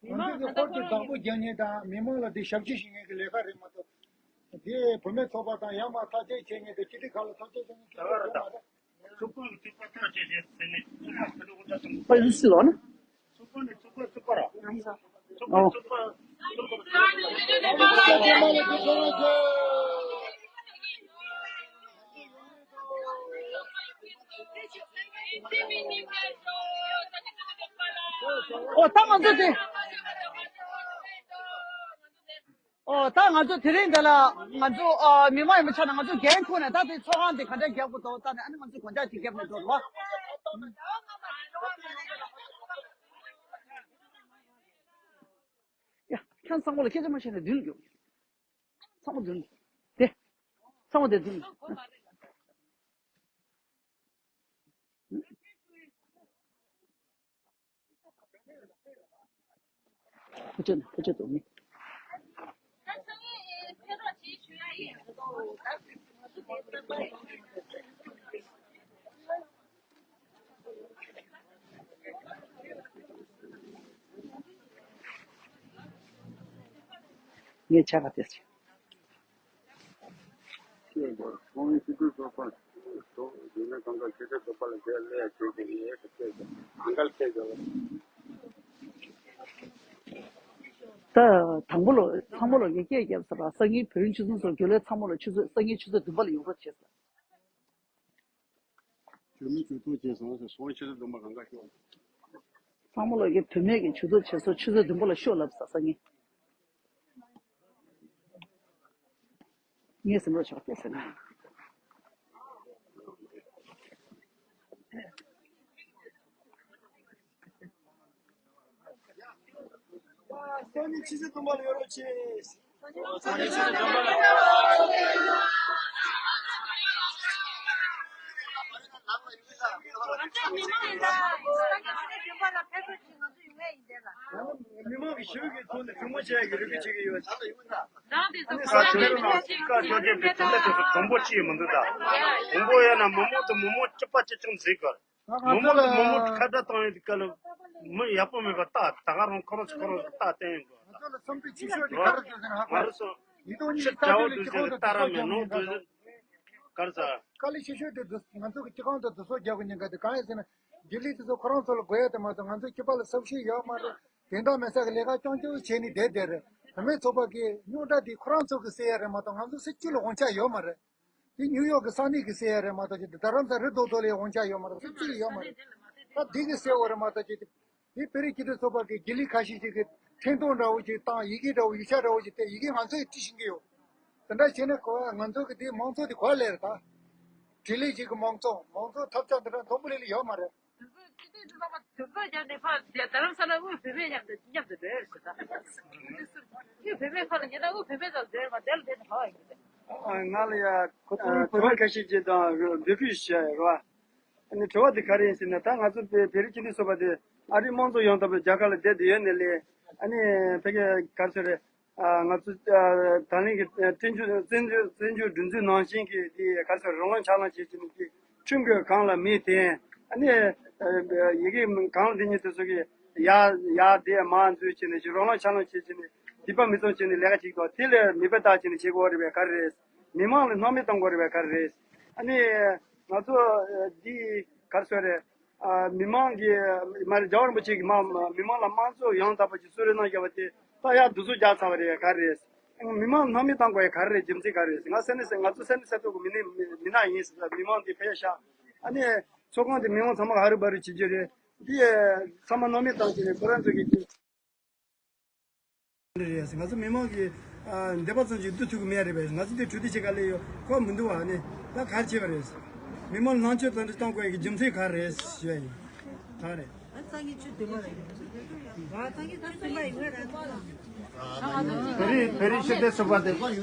ང་ཚོའི་གི་ཧོར་གྱི་བདག་པོ་རྒྱག་མཁན་དང་མི་མང་ལ་དེ་ཞབས་ཕྱི་ཞུ་མཁན་གྱི་ལས་ཀ་རེད་མ་གཏོགས། དེ་བོད་མི་ཚོགས་པ་དང་ཡང་མ་ཐག་གཅོད་བྱེད་མཁན་དང་སྤྱི་འཐུས་ཁག་ལ་ཐག་གཅོད་བྱེད་མཁན་གྱི་ལས་ཀ་མ་རེད། ཚོགས་པ་ཚོགས་པ་ཐག་གཅོད་བྱེད་ཟེར་ནས་ཚོགས་པ་ཁ་ལོ་ཁ་ལོ་ཁ་ལོ། ཨོ། ཨོ་ད་ང་ཚོ་དེ། ཨོ་ད་ང་ཚོ་དེ་རིང་འདི་ལ་ང་ཚོ་ཨ་མི་མང་ཡིན་པའི་ཆ་ནས་ང་ཚོ་འགན་ཁུར་ནས་ད་དེ་ཚོགས་ཁང་དེ་ག་འདྲ་རྒྱག་དགོས་འདུག་ད་ནས་ཨ་ནི་ང་ཚོ་དགོངས་འཆར་ཅིག་བརྒྱབ་ནས་འགྲོ་རོགས། ཡ། ཁྱེད་ཚང་མ་ལ་སྐད་ཆ་མ་བཤད་ན་མདུན་ལ་རྒྱུགས། ཚང་མ་མདུན་ལ། དེ། ཚང་མ་དེ་མདུན་ལ། ཕོ་ཆེ་ཕོ་ཆེ་དོ་མི། ངས་ཆ་ག་ཏེ་ཟེར། ཁོང་གིས་སྤྱི་འཐུས་ཚོགས་པ་ཡིན་ན་གང་ག་ཁྱེད་ཚོའི་ཚོགས་པ་ལ་རྒྱལ་ལས་ཡ་བྱེད་དགོས་ཡས་ཁ་གཏད་དང་གང་ག་ཁྱེད་ཚོ་ལ། ད་དང་པོ་ལོ་ཚང་མ་ལོ་ཡ་སྐད་རྒྱབ་ས་ར་སང་ཉིན་བོད་རིགས་ཆོས་ཚོགས་ཚོ་རྒྱུན་ལས་ཚང་མ་ལོ་ཆུ་ཚོད་སང་ཉིན་ཆུ་ཚོད་བདུན་པ་ལ་ཡོང་རོགས་བྱས་ས། བོད་མི་ཇུས་གཏོགས་བྱས་སོང་ཟེར་སོང་ཆུ་ཚོད་བདུན་པ་གང་ག་ཤོག་ཚང་མ་ལོ་གི་བུད་མེད་ཀྱི་ཇུས་གཏོགས་བྱས་སོང་ཆུ་ཚོད་བདུན་པ་ལ་ཤོག་ལབ་ས་སང་ཉིན། ངས་སེམས་རོགས་ཆགས་ཏེ་ཟེར་ན། སང་ཉིན་ཆུ་ཚོད་བདུན་པ་ལ་ཡོད་རོགས་བྱེད། མི་མང་གི་ཞུ་གི་ཐོག་ནས་གྲོས་མོལ་བྱེད་ཡག་གི་རེ་སྐུལ་བྱེད་ཀྱི་ཡོད། ཁ་ཆོས་ལ་ཁ་ཆོས་ཀྱི་དེ་དེ་འདྲ་དེ་ཚོ་དྲང་པོ་ཅི་ཡིན་མི་འདུག་ད། དྲང་པོ་ཡིན་ན་མི་མང་དང་མི་མང་སྐྱིད་པ་ཅི་ཅང་མཛད་གི། མི་མང་དང་མི་མང་ཁ་བརྡ་བཏང་ཡོད་དུས་སྐབས་ལ་མི་ཡག་པོ་མེད་པ་ལྟ། ད་ག་རང་ཁོ་རང་ཚོ་ཁོ་རང་ཚོ་ལྟ་བསྟན་ཡོད་འགྲོ། ང་ཚོ་ལ་བསམ་ཚུལ་ཆེ་ཤོས་དེ་ག་རེ་ཡོད་ཟེར་ན་ཧ་གོ། ང་རང་ཚོ་ཉིས་སྟོང་ཉི་ཤུ་རྩ་བཞི་ལོའི་སྤྱི་ཁོག་ཏུ་དུས་ཚོད་ག་རེ་མེད་ནོ་དུས་ཚོད་ག་རེ་ཟ། དཀའ་ལས་ཆེ་ཤོས་དེ་ང་ཚོ་གི་སྤྱི་ཁང་དུ་དུས་ཚོད་རྒྱག་གི་ཉེན་ཁ་དེ་གང་ཡིན་ཟེར་ན། ལྡི་ལི་དེ་ཚོ་ཁོ་རང་ཚོ་ལ་དགོས་ཡ་དེ་མ་གཏོགས་ང་ཚོ་སྐྱིད་པ་ལ་སབ་ཤུ་ཡོད་མ་རེད། དོན་དག་མེད་ས་གི་ལས་ཀ་རྐྱང་རྐྱང་བྱས་ནས་བསྡད་བསྡད་རེད། བུད་མེད་ཚོགས་པ་གི་རྙོག་དྲ་དེ་ཁོ་རང་ཚོ་གི་སེལ་ཡ་རེད་མ་གཏོགས། ང་ཚོ་སེལ་རྒྱུ་ལ་དབང་ཆ་ཡོད་མ་རེད། དེ་ནིའུ་ཡོག་གི་ས་གནས་ཀྱི་སེལ་ཡ་རེད་མ་གཏོགས། ཅིག་རྡ་རམ་ས་རི་རྡོག་རྡོག་ལ་དབང་ཆ་ཡོད་མ་རེད། སེལ་རྒྱུ་ལ་ཡོད་མ་རེད། ད་དེ་གི་སེལ་བ་རེད་མ་གཏོགས། ཅིག་དེ་བོད་རིགས་སྤྱི་མཐུན་ཚོགས་པ་གི་དགེ་ལས་ཁ་ཤས་ཅིག་གི་འཕྲིན་ཐུང་འདྲ་བོ་ཅིག་བཏང་། ཡི་གེ་འདྲ་བོ། ཡིག་ཆ་འདྲ་བོ་ཅིག་སྟེར། ཡི་གེ་ང་ཚོ་ཡིས་བྲིས་ཤེས་ཀྱི་ཡོད། དེ་འདྲ་བྱས་ནས་གོ། ང་ཚོ་གི་དེ་མང་ཚོགས་དེ་ག་ལ་རེད། ད་འཕྲིན་ལས་ཅིག་གི་མང་ཚོགས། མང་ཚོགས་ཐབས་ཆག་འདི་འདྲ་མཐོན་པོ་ལས་ལ་ཡོད་མ་རེད། དུས་ཚོད་ཅི་ཐུབ་ཚང་མ་དུས་ཚོད་བརྒྱབ་ནས་ཕར་རྡ་རམ་ས་ལ་དབུས་བུད་མེད་མཉམ་དུ་མཉམ་དུ་འགྲོ་ཡོད་ཟེར། ད་དབུས་བུད་མེད་ཁ་ལ་ཉེ་ན་དབུས་བུད་མེད་ཚོ་འདིར་མ་དེ་ལ་བསྡད་ནས་ག་བ་ཡིན་ཟེར། ང་ལ་ཡ་ཁོ་ཚོ་དྲི་བ་ཁ་ཤས་ཅིག་དང་འབོད་སྐུལ་ཞུ་ཡ་ཡོད་རེད་བ། ཨ་ནི་དྲི་བ་འདི་ག་རེ་ཡིན་ཟེར་ན། ད་ང་ཚོ་བོད་བོད་རིགས་སྤྱི་མཐུན་ཚོགས་པ་དེ་ཨ་རིའི་དམངས་གཙོ་ཡོང་ཐབས་རྒྱ་གར་ལ་བསྡད་དུ་ཡོད་ནས་ལས། ཨ་ནི་ཕ་གི་ག་རེ་ཟེར་རེད། ང་ཚོ་ད་ལན་གྱི་བཙན་བྱོལ་བཙན་བྱོལ་བཙན་བྱོལ་སྒྲིག་འཛུགས་ནང་བཞིན་གྱི་དེ་ག་རེ་ཟེར། རོགས་རམ་ཕྱག་ལས་བྱེད་ཀྱི་ནི་དེ། ཁྲིམས་ཀྱི་སྒང་ལ་མི་བསྟེན། ཨ་ནི་ཡི་གེ་གང་ལ་འདི་གཉིས་དེ་ཚོ་གི་ཡར་ཡར་དེ་མར་འཛུལ་བྱས་ནས་ཅིག་རོགས་རམ་ཕྱག་ལས་བྱེད་ཀྱི་ནི། སྡིག་པ་མི་བཙོང་བྱས་ནས་ལས་ཀ་བྱེད་དགོས། དེ་ལས་མིད་པ་བཏགས་བྱས་ནས་བྱེད་དགོས་རེད་པས། ག་རེ་རེད། མི་མང་ལ་སྣང་མེད་གཏོང་དགོས་རེད་པས། ག་རེ་རེད། ཨ་ནི་ང་ཚོ་འདི་ག་རེ་ཟེར་རེད། མི་མང་གི་མ་རེད། རྒྱལ་བ་རིན་པོ་ཆེ་གིས་མ་མི་མང་ལ་དམངས་གཙོ་ཡང་དག་པ་ཅིག་གསོལ་རས་གནང་བཞག་པ་དེ་ད་ཡར་བསྡུ་གསོག་རྒྱག་ཚར་བ་རེད། ག་རེ་རེད། མི་མང་སྣང་མེད་བཏང་དགོས་ཡ་ག་རེ་རེད། རྒྱུ་མཚན་ག་རེ་རེད། ང་ས་གནས་ས་ང་ཚོ་ས་གནས་ས་ཐོག་གི་མི་སྣ་མི་མི་སྣ་ཡིན་ཟེར། མི་མང་དེ་ཕལ་ཆེར་ཨ་ནི་ཚོགས་ཁང་དེ་མི་མང་ཚང་མ་ཧ་རུ་བ་རུ་བྱེད་རྒྱུ་རེད། འདི་ཚང་མ་སྣང་མེད་བཏང་བྱས་ནས་ཁོ་རང་ཚོ་གི་རེད། ང་ཚོ་མི་མང་གི་འདོད་པ་ཙམ་ཞིག་བསྡུ་ཐུབ་ཀྱི་མེད་རེད་པས། ང་ཚོ་འདི་གྲོས་བསྡུར་བྱེད་ག་ལས་ཡོད་ཁོ་མི་འདུག་བ། ཨ་ནི་ད་ག་རེ་བྱས་པ་རེད། མི་མང་ལ་སྣང་ཆུང་དེ་འདྲ་གཏོང་དགོས་ཡ་གི་རྒྱུ་མཚན་ག་རེ་རེད་ཞུ་ཡ་ཡིན། ག་རེ། ཨ་སང་ཉིན་ཆུ་དུ་མ་རེད། ང་སང་ཉིན་ཆུ་དུ་མ་ཡིན་ངེས་རེད། བོད་རིགས་བོད་རིགས་སྤྱི་མཐུན་ཚོགས་པ་དེ། བོད་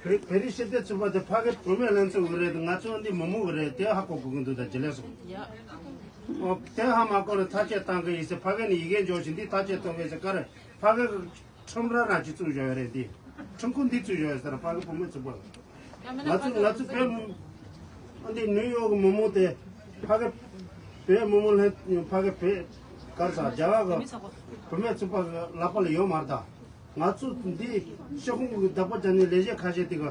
བོད་རིགས་སྤྱི་མཐུན་ཚོགས་པ་དེ་ཕ་གི་བུད་མེད་ལྷན་ཚོགས་ཀྱི་རེད། ང་ཚོ་འདི་མི་མང་གི་རེད། དེ་ཧ་གོ་དགོས་ཀྱི་འདུག་ད་ཇི་ལས་སོང་། ཨོ། དེ་ཧ་མ་གོ་ན་ཐག་གཅོད་བཏང་གི་ཡིན་ཟེར། ཕ་གི་ནས་ཡི་གེ་འབྱོར་ཞིང་འདི་ཐག་གཅོད་གཏོང་གི་ཟེར། ག་རེ་ཕ་གི་ཁྲོམ་ར་རང་གཅིག་བཙུགས་བཞག་ཡོད་རེད། འདི་ཁྲིམས་ཁང་འདི་བཙུགས་བཞག་ཡོད་ཟེར། ཕ་གི་བུད་མེད་ཚོགས་པ། ང་ཚོ་ང་ཚོ་བོད་ཨ་འདི་ནིའུ་ཡོག་གི་མི་མང་དེ་ཕ་གི་བོད་མི་མང་ལྷན་ཕ་གི་བོད་ག་རེ་ཟ་རྒྱ་གར་གི་བུད་མེད་ཚོགས་པ་གི་ལག་པ་ལ་ཡོད་མ་རེད་ད། ང་ཚོ་འདི་ཤི་ཁོང་གི་བདག་པོ་རྒྱག་ནས་ལས་བྱེད་ཁ་ཤས་དེ་གི་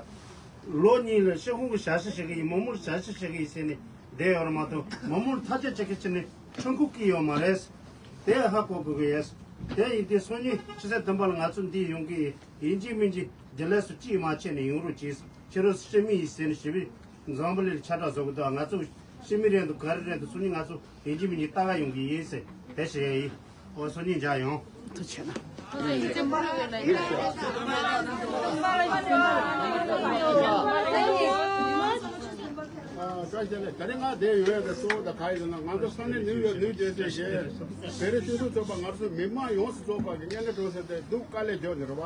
ལོ་གཉིས་ལ་ཤི་ཁོང་གི་ཞབས་ཕྱི་བྱེད་གི་ཡིན། མི་མང་ཞབས་ཕྱི་བྱེད་གི་ཡིན་ཟེར་ནས་བསྡད་ཡོད་རེད་མ་གཏོགས། མི་མང་ཐག་གཅོད་བྱེད་གི་ཕྱིར་ནས་ཁྲིམས་ཁུག་གི་ཡོད་མ་རེད། དེ་ཧ་གོ་དགོས་གི་ཡོད། དེ་ཡིན་དུས་སང་ཉིན་ཕྱི་ཚེས་བདུན་པ་ལ་ང་ཚོ་འདི་ཡོང་གི་ཡིན། གཅིག་མིན་གཅིག་དེ་ལས་སུ་ཅིས་མ་བྱས་ནས་ཡོང་རོགས་གྱིས། ཁྱེད་རང་ཤི་མི་ཡིན་ཟེར་ནས་ཞི་བའི་འཛམ་བུ་གླིང་ལ་ཁྱབ་བསྒྲགས་བཟོ་གི་འདུག་ང་ཚོ་ཤི་མི་རེད་འདུག་ག་རེ་རེད་འདུག་སང་ཉིན་ང་ཚོ་ཡིན་གཅིག་མིན་གཅིག་ལྟ་ག་ཡོང་གི་ཡིན་ཟེར་དེ་བཤད་ཡ་ཡིན། ཨོ་སང་ཉིན་མཇལ་ཡོང་། ཐུགས་རྗེ་ཆེ་གནང་། ཨ་བཀྲ་ཤིས་བདེ་ལེགས། ད་རིང་ང་བསྡད་ཡོད་ཡ་དེ་གཙོ་བོ་ད་ག་ཡིན་ཟེར་ན། ང་ཚོ་ས་གནས་ནིའུ་ཡོག་ནིའུ་ཇེ་སི་གི་བོད་རིགས་སྤྱི་མཐུན་ཚོགས་པ་ང་ཚོ་མི་མང་ཡོངས་སུ་རྫོགས་པ་གི་མཉམ་འབྲེལ་གྲོས་ཚོགས་དེ་འདུག་དཀའ་ལས་རྒྱག་ནས་རེད་བ།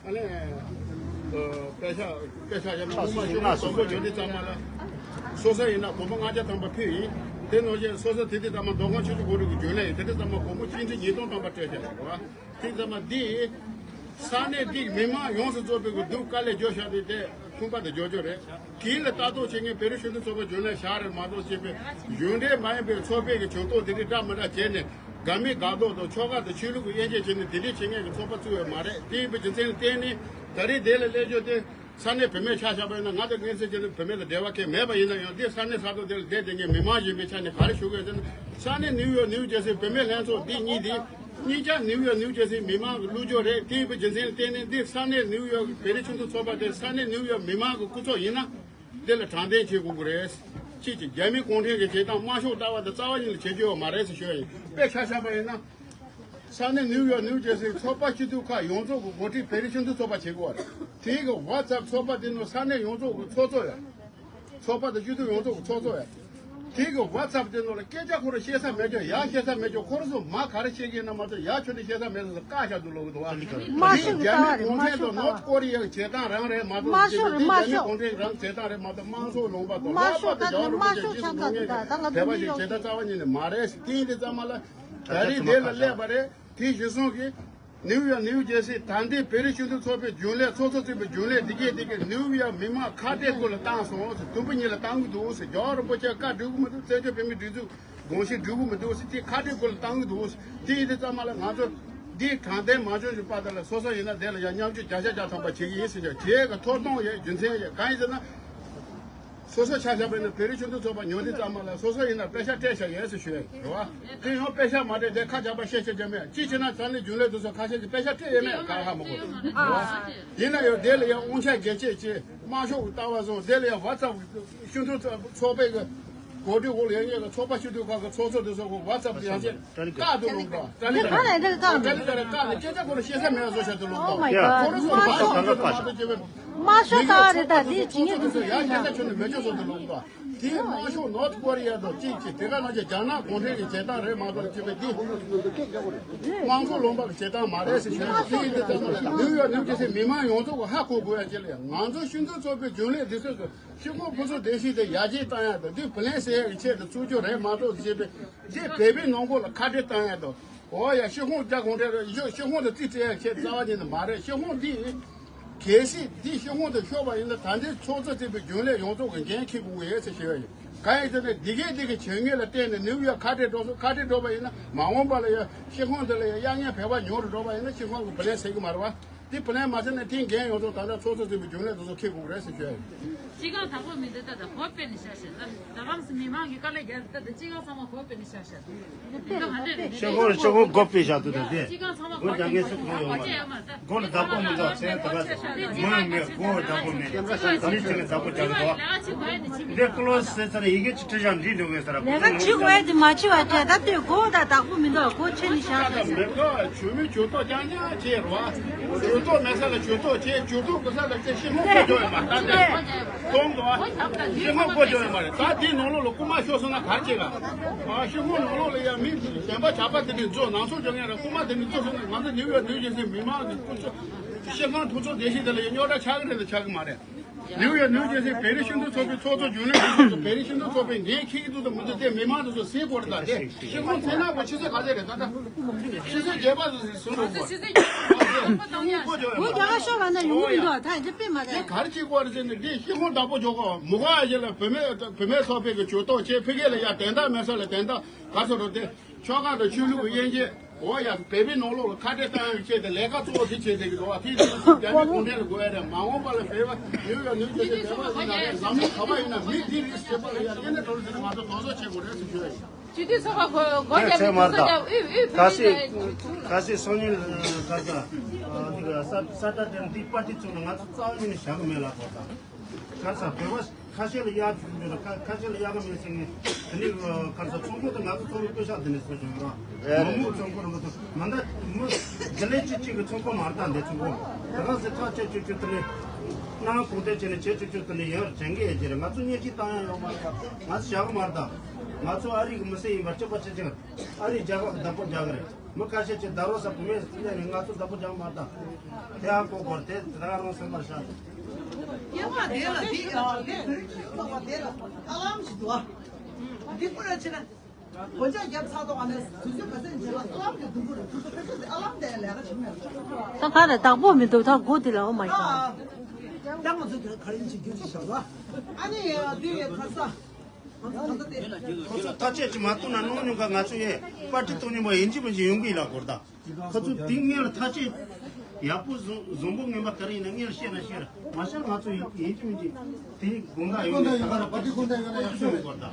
ཨ་ནི་ཨ་དཔེ་ཆ་དཔེ་ཆ་ཡང་ན་དབུ་མ་ཤོག་བུ་དང་པོ་བརྗོད་དུས་ཙམ་པ་ལ་སོ་སོ་ཡིན་ན་སྒོར་མོ་ལྔ་བརྒྱ་ཐམ་པ་ཕུལ་ཡིན། དེ་ནང་བཞིན་སོ་སོ་དེ་དུས་ཙམ་པ་མདོ་ཁམས་ཆུ་བཞི་སྒང་དྲུག་གི་རྒྱུན་ལས་ཡིན། དེ་དུས་ཙམ་པ་སྒོར་མོ་གཅིག་ཁྲི་ཉིས་སྟོང་ཐམ་པ་སྤྲད་བཞག་རེད་བ། དེ་ཙམ་པ་འདི་ས་གནས་འདི་མི་མང་ཡོངས་སུ་རྫོགས་པའི་གི་འདུག་དཀའ་ལས་རྒྱག་བཞག་དུས་དེ་ཁུངས་པ་དེ་འཇོག་རྒྱུ་རེད། དེ་ལ་ལྟ་རྟོག་བྱེད་མཁན་བོད་རིགས་སྤྱི་མཐུན་ཚོགས་པ་རྒྱུན་ལས་བཞག་རེད་མ་གཏོགས། བྱས་པའི་གཞུང་འབྲེལ་མ་ཡིན་པའི་ཚོགས་པའི་གི་ཇུས་གཏོགས་དེ་འདྲའི་འདྲ་མི་འདྲ་བྱས་ནས་དགའ་མི་དགའ་མདོག་དང་ཆོལ་ཁ་དང་ཆོས་ལུགས་ཀྱི་དབྱེ་འབྱེད་བྱས་ནས་དེ་འདྲའི་བྱེད་མཁན་གྱི་ཚོགས་པ་བཙུགས་ཡོད་མ་རེད། དེ་ཡིན་པའི་རྒྱུ་མཚན་ལ་བརྟེན་ནས་ད་རེས་དེ་ལ་སླེབས་རྒྱུ་དེ་ས་གནས་བུད་མེད་ཆ་བཞག་པ་ཡིན་ན། ང་དང་ངའི་སྲིད་སྤྱི་ནི་བུད་མེད་དང་འབྲེལ་བ་གང་ཡང་མེད་པ་ཡིན་ན་ཡང་། དེ་ས་གནས་ས་ཐོག་དེ་ལ་བསྡད་བསྡད་མཁན་མི་མང་ཡིན་པའི་ཆ་ནས་ག་རེ་ཞུ་དགོས་ཟེར་ན། ས་གནས་ནིའུ་ཡོག་ནིའུ་ཇེ་སི་བུད་མེད་ལྷན་ཚོགས་འདི་གཉིས་དེ་གཉིས་ཀ་ནིའུ་ཡོག་ནིའུ་ཇེ་སི་མི་མང་གི་བློ་སྦྱོང་རེད། དེ་ཡིན་པའི་རྒྱུ་མཚན་ལ་བརྟེན་ནས་འདི་ས་གནས་ནིའུ་ཡོག་བོད་རིགས་སྤྱི་མཐུན་ཚོགས་པ་དེ་ས་གནས་ནིའུ་ཡོག་མི་མང་གི་སྐུ་ཚབ་ཡིན་ན། འདི་ལ་དྲང་བདེན་བྱེད་དགོས་ཀྱི་རེད། ཁྱེད་ཀྱིས་རྒྱ་མི་གུང་ཁྲན་གྱི་བྱེད་སྟངས་དམར་ཤོག་ལྟ་བ་དང་རྩ་བ་ཉིད་ལ་བྱེད་རྒྱུ་ཡོད་མ་རེད་ཟེར་ཞུ་ཡ་ཡིན། དཔེ་ཆ་བཞག་པ་ཡིན་ན། ས་གནས་ནིའུ་ཡོག་ནིའུ་ཇེ་སི་ཚོགས་པ་སྤྱི་འཐུས་ཁག་ཡོངས་རྫོགས་ཀྱི་འགོ་ཁྲིད་བོད་རིགས་སྤྱི་མཐུན་ཚོགས་པ་བྱེད་དགོས་པ་རེད། དེའི་གི་ཝ་ཚབ་ཚོགས་པ་དེ་ནང་ས་གནས་ཡོངས་རྫོགས་ཀྱི་ཚོགས་གཙོ་ཡོད། ཚོགས་པ་དང་སྤྱི་འཐུས་ཡོངས་རྫོགས་ཀྱི་ཚོགས་གཙོ་ཡོད། དེའི་གི་ཝ་ཚབ་དེ་ནང་ལ་སྐད་ཆ་ཁོ་རང་བཤད་ས་མེད་ཀྱང་ཡར་བཤད་ས་མེད་ཀྱང་ཁོ་རང་ཚོ་མར་ག་རེ་བཤད་ཀྱི་ཡིན་ན་མ་གཏོགས། ཡར་ཁྱོན་ནས་བཤད་ས་མེད་ཟེར་བཀག་བཞག་འདུག་ལབ་ཀྱི་འདུག་བ། དམར་ཤོག་གི་ལྟ་བ་རེད། དམར་ཤོག་ལྟ་བ། དམར་ཤོག་རེད། དམར་ཤོག་ལྟ་བ་རེད། དམར་ཤོག་རེད། དམར་ཤོག་གུང་ཁྲན་རང་བྱེད་སྟངས་རེད་མ་གཏོགས། དམངས་གཙོ་ལུང་པ་དང་། དམར་ཤོག་ད་ནི་དམར་ཤོག་ཆགས་འདུག་ད་ང་ཚོ་དེ་བ་ཞིག་བྱེད་སྟངས་རྩ་བ་ཉིད་ནས་མ་རེད། དེ་ཡིན་དུས་ཙམ་པ་ལ་ད་རེས་དེ་ལ་སླེབས་པ་རེད། དེ་གཞི་བཟུང་གིས་ནིའུ་ཡོག་ནིའུ་ཇེ་སི་ད་ལྟའི་བོད་རིགས་སྤྱི་མཐུན་ཚོགས་པའི་རྒྱུན་ལས། ཚོགས་གཙོ་བཙུགས་པའི་རྒྱུན་ལས་དེ་གས་དེ་གས་ནིའུ་ཡོག་མི་མང་ཁ་བྲལ་སྐོར་ལ་བཏང་སོང་ཟེར། དུམ་བུ་གཉིས་ལ་བཏང་གི་འདུག་ཟེར། རྒྱལ་བ་རིན་པོ་ཆེ་བཀའ་འགྲུབ་གི་མི་འདུག་བཙན་བྱོལ་བོད་མི་སྒྲིག་འཛུགས་དགོངས་གཞི་འགྲུབ་གི་མི་འདུག་ཟེར། དེ་ཁ་བྲལ་སྐོར་ལ་བཏང་གི་འདུག་ཟེར། དེ་ཡིན་དུས་ཙམ་པ་ལ་ང་ཚོ་འདི་དྲང་བདེན་མ་བྱུང་བཞིན་པ་དེ་ལ་སོ་སོ་ཡིན་ན་དེ་ལ་ཡང་མཉམ་ཞུགས་བརྒྱ་ཆ་བརྒྱ་ཐམ་པ་བྱེད་ཀྱི་ཡིན་ཟེར་ཀྱང་བྱེད་གི་ཐོབ་ཐང་ཡོད། རྒྱུ་མཚན་ཡོད། གང་ཡིན་ཟེར་ན། སོ་སོ་ཆ་བཞག་པ་ཡིན་ན་བོད་རིགས་སྤྱི་མཐུན་ཚོགས་པ་ཉོ་འདི་ཙམ་མ་ལ་སོ་སོ་ཡིན་ན་པེ་ཤག་སྤྲད་བཞག་ཡོད་ཟེར་ཞུ་ཡ་ཡིན། རེད་བ། དེ་ཡང་པེ་ཤག་མ་སྤྲད་དེ་ཁ་བྱ་བ་བཤད་བཤད་རྒྱུ་མེད། ཅི་བྱས་ན་ས་གནས་རྒྱུན་ལས་དེ་ཚོ་ཁ་ཤས་ཀྱིས་པེ་ཤག་སྤྲད་ཡོད་མེད་ག་ཧ་མ་གོ། རེད་བ། ཡིན་ན་ཡང་དེ་ལ་ཡང་དབང་ཆ་སྒེར་གཅོད་ཅེས་དམར་ཤོག་གི་ལྟ་བ་བཟུང་། དེ་ལ་ཡང་ཝ་ཚབ་སྤྱི་མཐུན་ཚོགས་པའི་གི་གོ་སྒྲིག་འོག་ལ་ཡོད་མཁན་གྱི་ཚོགས་པ་སྤྱི་འཐུས་ཁག་གི་ཚོགས་གཙོ་དེ་ཚོ་གི་ཝ་ཚབ་ཡང་ཅིག་བཀག་ཏུ་ལོག་འདུག་ཏ་ལི་ཏ་རེ་བཀག་ནས་ཏ་ལི་ཏ་རེ་བཀག་ནས་སྐད་ཆ་ཁོ་རང་བཤད་ས་མེད་བཟོ་བྱ་དུ་ལོག་འདུག Oh my God. ཁོ་རང་ཚོ་དམར་ཤོག་དམར་ཤོག་ལྟ་བ་རེད། ད་དེ་བྱེད་མཁན་དེ་ཚོ་ཡང་སྐད་ཆ་ཁྱོན་ནས་མེད་ཆོག་བཟོ་དུ་ལོག་འདུག་དེའི་དམར་ཤོག་ནོར་ཐི་ཀོ་རི་ཡ་དང་གཅིག་གིས་དེ་ག་ནང་བཞིན་རྒྱ་ནག་གུང་ཁྲན་གྱི་བྱེད་སྟངས་རེད་མ་གཏོགས་ཅིག་པའི་དེ་དམངས་གཙོ་ལུང་པ་གི་བྱེད་སྟངས་མ་རེད་ཟེར་ཞུ་ཡ་དེ་ཡིན་དུས་ཙམ་པ་ལ་ནིའུ་ཡོག་ནིའུ་ཇར་སི་མི་མང་ཡོངས་རྫོགས་ཀྱི་ཧ་གོ་དགོས་ཡ་ཅིག་ལ་ང་ཚོ་སྤྱི་མཐུན་ཚོགས་པའི་རྒྱུན་ལས་དེ་ཚོས་སུ་ཤི་ཁོང་ཕུན་ཚོགས་བདེ་སྐྱིད་དེ་ཡར་རྒྱས་བཏང་ཡ་དང་དེ་བུ་ལོན་སེལ་ཡ་གི་ཆེད་དུ་བཙུགས་རྒྱུ་རེད་མ་གཏོགས་ཅེས་པའི་དེ་བོད་པའི་ནང་ཁུལ་ལ་ཁ་བྲལ་བཏང་ཡ་དང་འོ་ཡ་ཤི་ཁོང་རྒྱ་གུང་ཁྲན་རེད་ཤི་ཤི་ཁོང་དུ་རྩིས་སྤྲད་ཡ་ཆེད་རྩ་བ་ཉིད་ནས་མ་རེད། ཤི་ཁོང་འདི་གལ་སྲིད་འདི་ཤི་ཁོང་དུ་ཤོར་བ་ཡིན་ན་ད་ལྟའི་ཚོགས་གཙོ་བྱས་པའི་རྒྱུན་ལས་ཡོངས་རྫོགས་ཀྱི་འགན་འཁྱེར་དགོས་ཀྱི་ཡོད་ཟེར་ཞུ་ཡ་ཡིན། གང་ཡིན་ཟེར་ན་འདི་གས་འདི་གི་བྱེད་ངེས་ལ་བརྟེན་ནས་ནིའུ་ཡོག་ཁ་བྲལ་འགྲོ་སོང་ཁ་བྲལ་འགྲོ་བ་ཡིན་ན་མ་འོངས་པ་ལ་ཡ་ཤི་ཁོང་དུ་ལ་ཡ་གཡར་ངན་བེད་པ་ཉུང་རུ་འགྲོ་བ་ཡིན་ན་ཤི་ཁོང་གི་བུ་ལོན་སེལ་གི་མ་རེད་བ། དེ་བུ་ལོན་མ་ཟིན་ན་དེའི་འགན་ཡོངས་རྫོགས་ད་ལྟ་ཚོགས་གཙོ་འཛིན་པའི་རྒྱུན་ལས་དེ་ཚོ་འཁྱེར་དགོས་རེད་ཟེར་ཞུ་ཡ་ཡིན། སྤྱི་ཁང་དང་པོ་མི་འདུག་ད་ལྟ་གོ་དཔེ་ནས་བཤད་བཤད་ད་རྡ་རམ་སི་མི་མང་གི་དཀའ་ལས་རྒྱག་ད་ལྟ་སྤྱི་ཁང་ཚང་མ་གོ་དཔེ་ནས་བཤད་བཤད་ད་ལྟ་ང་འདྲ་ཤོག་གོ་ཤོག་གོ་གོ་དཔེ་བཞག་ཏུ་ད་དེ་སྤྱི་ཁང་ཚང་མ་གོ་དཔེ་ནས་བཤད་བཤད་ཡོད་མ་རེད། མགོ་ལ་བདག་པོ་མི་འདུག་ཚེ་ད་ག་མོས་མེད་མགོ་བདག་པོ་མེད་ད་ནི་ཚེ་ལ་བདག་པོ་རྒྱག་གི་འདུག་འདི་ཀློ་ཟེར་ཚར་ཡི་གེ་ཅི་བྲིས་ཀྱང་འབྲི་འགྲོ་གི་ཟེར་ལས་ཀ་བྱེད་དགོས་ཡ་དེ་མ་བྱེད་པ་བྱས་ད་ལྟའི་མགོ་དང་བདག་པོ་མི་འདུག་མགོ་ཆེ་ནི་བཞག་ད་མེད་ག་ཇོ་མོའི་ཇོ་ཏོག་རྐྱང་རྐྱང་བྱས་རོ། ཇོ་ཏོག་མེད་ས་ལ་ཇོ་ཏོག་བྱས་ཇོ་ཏོག་དགོས་ས་ལ་བྱས་ཤི་མོ་བཀོལ་འགྲོ་ཡ་མ་ད་ལྟ་གཏོང་དགོས་ཤི་མོ་བཀོལ་འགྲོ་ཡ་མ་རེད། ད་དེའི་ནང་ལོགས་ལ་རྐུ་མ་ཤོར་སོང་ན་ག་རེ་བྱེད་ག་ཤི་མོ་ནང་ལོགས་ལ་ཡ་མི་བདེན་པ་ཇག་པ་དེ་འདྲས་འཛུལ་ནང་སོག་འཇོག་མཁན་ར་རྐུ་མ་དེ་འདྲས་འཛུལ་སོང་ན་ང་ཚོ་ནིའུ་ཡོག་ནིའུ་ཇར་སི་མི་མང་གི་སྐུ་ཚོ་ཤི་ཁང་ཐུག་ཚོགས་བདེ་སྐྱིད་དེ་ལ་ཡ་རྙོག་དྲ་ཆགས་ཀྱི་རེད་ལ་ཆགས་ཀྱི་མ་རེད། ནིའུ་ཡོག་ནིའུ་ཇར་སི་བོད་རིགས་སྤྱི་མཐུན་ཚོགས་པའི་ཚོགས་གཙོ་རྒྱུན་ལས་ཀྱི་ཚོགས་གཙོ་བོད་རིགས་སྤྱི་མཐུན་ཚོགས་པའི་འགན་འཁྱེར་གྱི་འདུག་དང་མི་འདུག་དེ་མི་མང་དེ་ཚོ་གཟིགས་དགོས་རེད། ད་དེ་ཤི་ཁོང་ཚེ་ནག་པོ་ཆུ་ཚོད་ག་ཚོད་རེད། ད་ལྟ་ཆུ་ཚོད་བརྒྱད་པ་ཙམ་ཞིག་སོང་འགྲོ་དགོས། ཤི་ཁོང་བོད་རྒྱ་གར་ཤོར་བ་ན་ཡོང་གི་མི་འདུག་ད་འདི་དཔེ་མ་རེད། ག་རེ་བྱེད་དགོས་རེད་ཟེར་ནས་འདི་ཤི་ཁོང་བདག་པོ་འཇོག་གོ་མུ་ག་ཡ་ལ་བུད་མེད་བུད་མེད་ཚོགས་པའི་གི་ཇུས་གཏོགས་བྱས་ཕ་གི་ལ་ཡ་དན་རྟགས་མེད་ས་ལ་དན་རྟགས་ག་ཚོད་རོ་དེ་ཆོལ་ཁ་དང་ཆོས་ལུགས་ཀྱི་དབྱེ་འབྱེད། འོ་ཡ། བོད་པའི་ནང་ལོགས་ལ་ཁ་བྲལ་བཏང་ཡག་ཆེད་དུ་ལས་ཀ་གཙོ་བོ་དེ་བྱེད་བསྡད་ཀྱི་འདུག་བ། དེ་དུས་སུ་རྒྱ་མི་གུང་ཁྲན་ལ་དགོས་ཡ་རེད། མ་འོངས་པ་ལ་བོད་པ་ཡོད་ཡ་ནུས་ཀྱི་ཆེད་བོད་པ་ཡིན་ན་རེད། འཛམ་གླིང་ག་པ་ཡིན་ན་མི་དེ་རིགས་བྱེད་པ་ལ་ཡ་ཡེ་ནས་འགྲོ་ལ་ཟེར་ནས་ང་ཚོ་དོགས་ཟོན་བྱེད་དགོས་རེད་ཟེར་ཞུ་ཡ་ཡིན། སྤྱི་འཐུས་ཚོགས་པ་སྒོ་སྒོ་རྒྱབ་ནས་ཚོགས་རྒྱབ་དབུས་དབུས་ཁ་སེ་ཁ་སེ་སང་ཉིན་ཁ་ས་འདི་ག་ས་ས་ཏ་དེར་འདི་པར་ཏི་ཚོགས་ནས་ང་ཚོ་རྩ་བ་ཉིད་ནས་བཞག་གི་མེད་ལ་གོ་ད། ཁ་ས་བོད་པ་ཁ་ཤས་ལ་གཡར་བཅུག་འདུག་ཁ་ཁ་ཤས་ལ་གཡར་གི་མེད་ཟེར་ངས་དེ་ནི་ཁ་ས་ཚོགས་གཙོ་དང་ང་ཚོ་ཚོགས་མི་སྐུ་ཞབས་དེ་ནས་ཚོགས་བྱུང་ར་མ་མུ་ཚོགས་གཙོ་ར་མ་ཚོགས་མ་ད་མུ་དེ་ལས་ཅི་གཅིག་གི་ཚོགས་གཙོ་མ་རེད། ད་འདི་ཚོགས་གཙོ་ད་ག་ཟེར་ཁྲག་ཆད་བཅུ་བཅུ་དེ་ནས་གནང་གོང་དེ་བྱས་ནས་བྱས་བཅུ་བཅུ་དེ་ནས་ཡོད་དྲན་གི་ཡོད་ཀྱི་རེད། ང་ཚོ་བརྙན་ཤིང་བཏང་ཡ་ཡོད་མ་རེད། ད་ང་ཚོ་བཞག་གི་མ་རེད། ད་ང་ཚོ་ཨ་རི་གི་མི་སེར་ཡིན་པ་གཅིག་པ་གཅིག་རྐྱང་ཨ་རི་རྒྱ་གར་གི་བདག་པོ་རྒྱག་གི་རེད། མི་ཁ་ཤས་ཀྱིས་ད་རོ་ས་བུད་མེད་སླེབས་ནས་ང་ཚོ་བདག་པོ་རྒྱག་མ་དང་། དེ་ཡང་གོ་དགོས་དེ་ད་རང་སེམས་པར་བཞག་སྐྱེ་བ་དེ་ལ་འདི་ཡང་ལས་རིགས་ཀྱི་ཚོགས་པ་དེ་ལ་ཨ་ལམ་ཞིག་འདུག་ཨ། འདི་ཀུ་རེ་ཆེ་ན་གོ་ཆ་རྒྱབ་ཚར་ཐོག་ཨ་ནི་དུས་ཚོད་ག་ཚོད་འཇལ་ལ་ཨ་ལམ་གྱི་སྡུག་པོ་རེད། དུས་ཚོད་ཕལ་ཆེར་དེ་ཨ་ལམ་དེ་ལས་ཀ་བྱེད་མེད་རེད། ད་ག་རེ་བདག་པོ་མི་འདུག་ད་སྒོ་དེ་ལ་ཨོ་མའི་ག་ད་ང་ཚོ་དེ་ག་རེ་ཡིན་ཅིག་རྒྱུ་ཅིག་བཞག་ལ་ཨ་ནི་དེ་ཡི་ཁ་ས། ཁོ་ཚོ་ཐག་གཅོད་ཅིག་མ་གཏོང་ན་གནང་མྱོང་ག་ང་ཚོ་ཡས་པར་ཏི་གཏོང་མྱོང་པ་ཡིན་གཅིག་མིན་གཅིག་ཡོང་གི་ཡིན་ལ་གོ་ད། ཁོ་ཚོ་དེ་སྔོན་ལ་ཐག་གཅོད་ཡག་པོ་བཟོ་བཟོ་འབོ་ངན་པ་ག་རེ་ཡིན་ན་སྔོན་ལ་བཤད་ན་བཤད་ར་མ་བཤད་ང་ཚོ་ཡིན་གཅིག་མིན་གཅིག་དེ་དགོངས་དག་ཡོད་ནས་ད་ག་ར་པར་ཏི་དགོངས་དག་ཡོད་ན་ཡག་ཤོས་ཡོད་གོ་ད།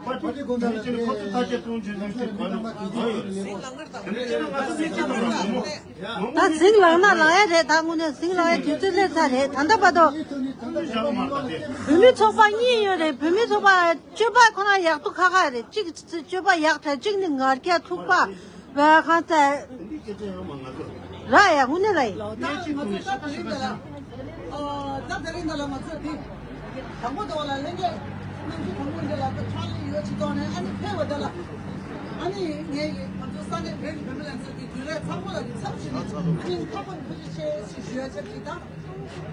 པར་ཏི་དགོངས་དག་ལ་ཁོ་ཚོ་ཐག་གཅོད་གཏོང་བྱེད་ནུས་ཤེས་གོ་ན་གོ་ཡོད་རེད། དེ་འདྲ་བྱས་ན་ང་ཚོ་སྲིད་སྤྱི་དང་ལ་བཟོ་འབོ། ད་ཟིང་ལངས་ན་ལངས་ཡ་རེད། ད་དངོས་གནས་ཟིང་ལངས་ཡ་དུས་ཚོད་སླེབས་ཚར་རེད། ད་ལྟ་བར་དུ་བོད་མི་ཚོགས་པ་གཉིས་ཡོད་རེད། བོད་མི་ཚོགས་པ་སྤྱོད་པ་ཁོ་ན་ཡག་ཏུ་ཁ་ཁ་རེད། གཅིག་སྤྱོད་པ་ཡག་དྲགས། གཅིག་ནི་ངར་སྐད་ཐུག་པ་བས་གང་ཚ་ར་ཡ་དངོས་གནས་ལ་ཡིན། ད་ད་རིང་ད་ལ་ང་ཚོས་དེ་དང་པོ་དེ་བ་ལ་ལྷན་རྒྱས་གནང་རྒྱུ་དང་པོ་འདི་ལ་ད་ཁྲག་ལེན་ཡོད་ཅིག་གཏོང་ནས་ཨ་ནི་ཕེབས་པ་དེ་ལ་ཨ་ནི་ངས་ཀྱི་ང་ཚོ་ས་གནས་བོད་ཀྱི་བུད་མེད་ལྷན་ཚོགས་ཀྱི་རྒྱུན་ལས་ཚང་མ་ལ་གི་ཚབ་ཞུས་ནས་ཨ་ནི་ཁ་པར་ཐུགས་རྗེ་ཆེ་ཞེས་ཞུ་ཡ་ཆབས་ཅིག་དང་།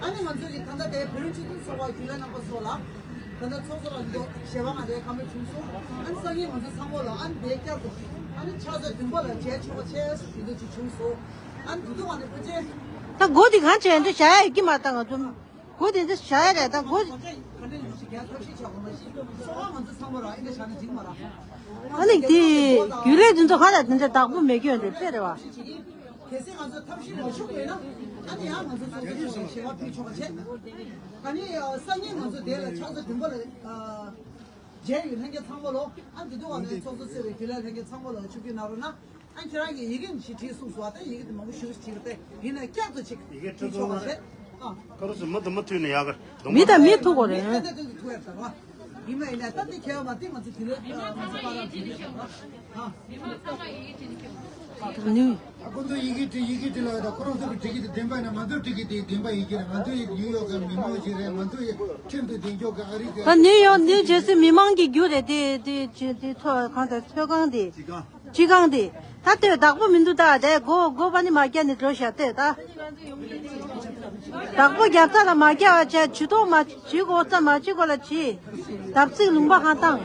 ཨ་ནི་ང་ཚོས་ཀྱི་ད་ལྟ་དེ་བོད་རིགས་སྤྱི་མཐུན་ཚོགས་པ་རྒྱུན་ལས་རྣམ་པ་ཚོ་ལ་ད་ལྟ་ཚོགས་གཙོ་ལ་འདི་ཞལ་པར་ང་རའི་ཁ་མོལ་བྱུང་སོང་། ཨ་ནི་སང་ཉིན་ང་ཚོ་ཚང་མ་ལ་ཨ་ནི་དེ་བསྐྱར་དུ་ཨ་ནི་ཕྱག་ཚོད་བདུན་པ་ལ་མཇལ་ཆོག་པ་བྱས་ཞེས་ཞུ་འདོད་ཅིག་བྱུང་སོང་། ཨ་ནི་དུ་དུ་ང་ནི་ཕལ་ཆེར་ད་སྒོ་འདི་གང་བྱས་འདི་བྱ་ཡ་ཡོད་ཀྱི་མ་རེད། ད་ང་ཚོ་སྒོ་དེ་འདི་བྱ་ཡ་རེད། ད་སྒོ་ཨ་ནི་དེ་རྒྱུན་ལས་རྣམ་པ་ཚོ་ལ་ཨ་ནི་ཚང་མ་ལ་ཨ་ནི་བྱ་ན་འགྲིག་མ་རེད། ཨ་ནི་དེ་རྒྱུན་ལས་དེ་ཚོ་ག་ལ་དེ་འདྲ་བདག་པོ་མེད་རྒྱུ་འདི་དཔེ་རེད་བ། གལ་སྲིད་ང་ཚོ་ཐབས་ཤེས་མ་ཤུགས་མེད་ན་ ཨ་ནི་ཡང་ང་ཚོ་ཚོགས་གཙོ་ཞེས་པ་ཕུལ་ཆོག་པ་བྱས། ཨ་ནི་སང་ཉིན་ང་ཚོ་དེ་ལ་ཕྱག་ཚོད་བདུན་པ་ལ་མཇལ་ཡོད་ལྷན་རྒྱས་ཚང་མ་ལོ། ཨ་འདི་དུས་བ་ལ་ཚོགས་གཙོ་གཙོས་པའི་དགེ་ལས་ལྷན་རྒྱས་ཚང་མ་ལོ་ཆིབས་བསྒྱུར་གནང་རོགས་གནང་། ཨ་ཁྱེད་རང་གིས་ཡི་གེ་ཞིག་བྲིས་གསུངས་སོང་། ད་ཡི་གེ་དེ་མང་པོ་ཞིག་བྲིས་པ་དེ་ཡིན་ན་བསྐྱར་དུ་ཅིག་ཡི་གེ་བྲིས་ཆོག་པ་བྱས། ཨ། ཁ་རུ་སུ་མི་དུ་མི་ཐུག་ནས་ཡག་གི། མི་དང་མི་ཐུག་གོ་རེད། མི་ཐད་དུ་ཐུག་ཡག་ད་ར། ཡིན་མ་ཡིན་ན་ད་དེ་ཁྱེད་མ་དེ་ང་ཚོ་དེ་ལ་ང་ཚོ་པ་ར་བྲིས་ཆོག་པ། ཨ། ནུས། ད་ཁོ་ཚོ་ཡི་གེ་བྲིས་ཡི་གེ་བྲིས་ལ་ད་ཁོ་རང་ཚོ་གི་བྲིས་ཀྱི་དེ་བདེན་པ་ཡིན་ན་ང་ཚོ་བྲིས་ཀྱི་དེ་བདེན་པ་ཡིན་གྱི་རེད། ང་ཚོ་ཡི་ནིའུ་ཡོག་གི་མི་མང་ཞིག་རེད། ང་ཚོ་ཡི་ཁྲིམས་དེ་བདེན་འཇོག་གི་ཨ་རི་གི། ད་ནིའུ་ཡོག་ནིའུ་ཇེར་སི་མི་མང་གི་རྒྱུ་རེད་དེ་དེ་དེ་ཚོ་གང་དེ་ཚོད་གང་དེ། ཅི་གང་། སྤྱི་ཁང་དེ། ད་ལྟོས་བདག་པོ་མི་འདུག་ད་དེ་སྒོ་སྒོ་པ་ནི་མ་རྒྱག་ནས་འགྲོ་བཞག་ལྟོས་ད། བདག་པོ་རྒྱབ་ཚ་ལ་མ་རྒྱག་བ་བྱས་ཇུས་གཏོགས་མ་ཇུས་གོ་ཚ་མ་ཇུས་གོ་ལ་ཇི། བརྡབ་གསིག་ལུང་པ་ཧང་ཏང་།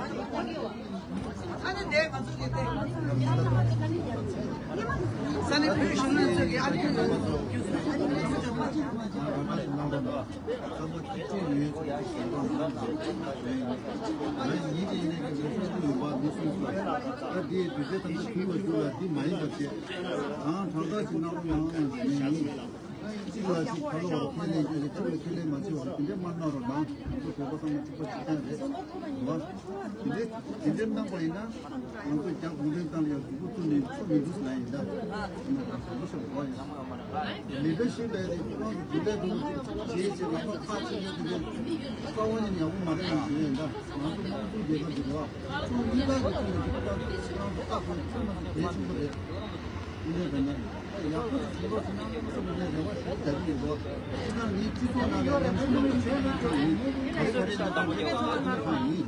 ཚང་མ་ཐུགས་ཁྲལ་ཡོད་ཚུལ་གྱི་ཞལ་ཏོག་གནང་དང་། ང་ཡིན་གྱི་ཡིན་ནས་ཀྱི་ངས་ཚོགས་འདུ་ཡོང་བ་མི་གསུངས་སོང་། ད་དེའི་དུས་ཚོད་ཐམས་ཅད་ཐུང་བ་ཞུ་ལ་འདི་མ་ཡིན་པ་བྱས། གང་དྲང་ཐག་ཅིག་གནང་རོགས་གནང་ཡིན། གཅིག་ལ་གཅིག་ཁ་ལོ་བར་ཁས་ལེན་རྒྱུ་ཞིག་ཁ་ལོ་ཁས་ལེན་མ་བྱེད་བར་དེ་འདྲས་མ་གནང་རོགས་གནང་། ང་ཚོ་བོད་པ་ཚང་མ་གཅིག་པ་གཅིག་རྐྱང་རེད་བ། དེ་འདྲས་དེ་འདྲས་གནང་པ་ཡིན་ན། ང་ཚོ་རྒྱ་གུང་ཁྲན་ཏང་ལ་ཡང་མཛུབ་གུ་བཙུགས་ནས་ཆོ་མི་འདུག་ཟེར་ན་ཡིན་ད། ང་ཚོ་བཟང་པོ་ཞིག་འགྲོ་བ་ཡིན། ལི་ཌར་ཤིབ་ལས་དེ་ཁོ་རང་གི་འདི་འདྲ་འདུག་ཅེས་བྱས་ལ་ཁ་ཁ་ཅིག་ཡོད་དེ་རྩ་བ་ཉིད་ནས་ཡག་པོ་མ་རེད་ལབ་ཞུ་ཡིན་ད། ང་ཚོ་དམངས་གཙོའི་རྒྱལ་ཁབ་ཅིག་རེད་བ། ཁོང་གཉིས་ཀ་གི་ཐོག་ནས་ཁོ་རང་ཚོ་ཁོ་རང་ཚོ་ལྟ་དགོས་ཚང་མ་གལ་ཆེན་པོ་རེད། འདི་འདྲ་ད་ནི་ཡག་པོ་ཞིག་བྱེད་རོགས་ཟེར་ན་ང་ཚོ་མི་འདྲ་རེ་བ་ཞིག་རྒྱག་གི་ཡིན་འགྲོ། ཁྱེད་རང་ངའི་སྤྱི་ཚོགས་ནང་ལ་ལམ་སང་ལམ་སང་ཆོས་ལུགས་ཆོས་ཡིན་ག་རེ་ག་རེ་ལ་ད་ང་ཚོ་ཁ་ཡིན།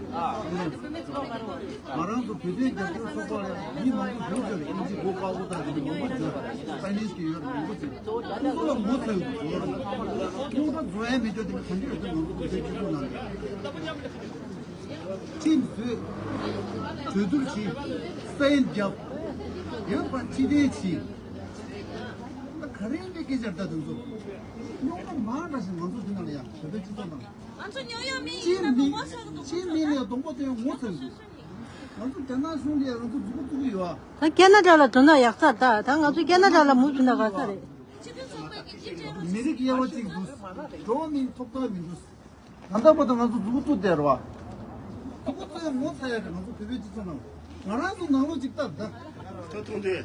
ང་རང་ཚོ་བོད་དོན་རྒྱབ་སྐྱོར་ཚོགས་པ་ལ་མི་མང་པོ་ཡོད་ཚོད་རེད། ཨིན་ཇི་སྒོ་ཀ་ཀོ་དང་དེ་མང་པོ་ཡོད། ཕ་ནེ་ཤི་ཡོད་མང་པོ་ཚོད། ཁོང་ཚོ་ལ་ངོ་ཚ་ཡོད་པ་བཟོ་ར། ཁོང་ཚོ་བཟོ་ཡ་མེད་ཅོག་དེ་ག་འདྲ་ཡོད་ཚོད་ང་ཚོ་བོད་དོན་སྤྱི་ཚོགས་ནང་ལ་ཁྲིམས་བཟོས། གྲོས་བསྡུར་བྱས། སན་རྒྱབ། ཡོད་པ་ཕྱི་འཐེན་བྱས། ད་ག་རེ་འདྲའི་སྐད་ཆ་རེད་ད་དེ་ཚོ། རྙོག་དྲ་མང་དྲགས་ཤིག་ང་ཚོ་འདི་ནང་ལ་ཡང་བོད་པའི་སྤྱི་ཚོགས་ནང་ལ། ང་ཚོ་ཉོག་ཡོད་མི་ཡིན་ན་མི་ངོ་ཚ་གི་འདུག་ཕྱིའི་མི་ལ་གདོང་པ་སྟོན་ངོ་ཚ་གི་འདུག་ང་ཚོ་རྒྱ་ནག་གཞུང་ལ་ང་ཚོ་མཛུབ་གུ་བཙུགས་ཀྱི་ཡོད་ཨ། ད་ཁེ་ན་ཌ་ལ་འགྲོ་ན་ཡག་ས་ད་ད་ང་ཚོ་ཁེ་ན་ཌ་ལ་མུ་བྱུང་ན་དགའ་ས་རེད། སྤྱི་མཐུན་ཚོགས་པའི་གི་སྤྱི་ཁྲིམས་མི་རིགས་དབྱེ་བ་གཅིག་འདུག་འགྲོ་བ་མིའི་ཐོབ་ཐང་མི་འདུག་ད་ལྟ་བར་དུ་ང་ཚོ་མཛུབ་གུ་བཙུགས་བསྡད་རེད་བ། མཛུབ་གུ་བཙུགས་ཡ་ངོ་ཚ་ཡ་རེད། ང་ཚོ་བོད་པའི་སྤྱི་ཚོགས་ནང་ང་རང་ཚོ་ནང་ལོགས་ཅིག་ལྟ་ད། ད་མཐོང་དུས།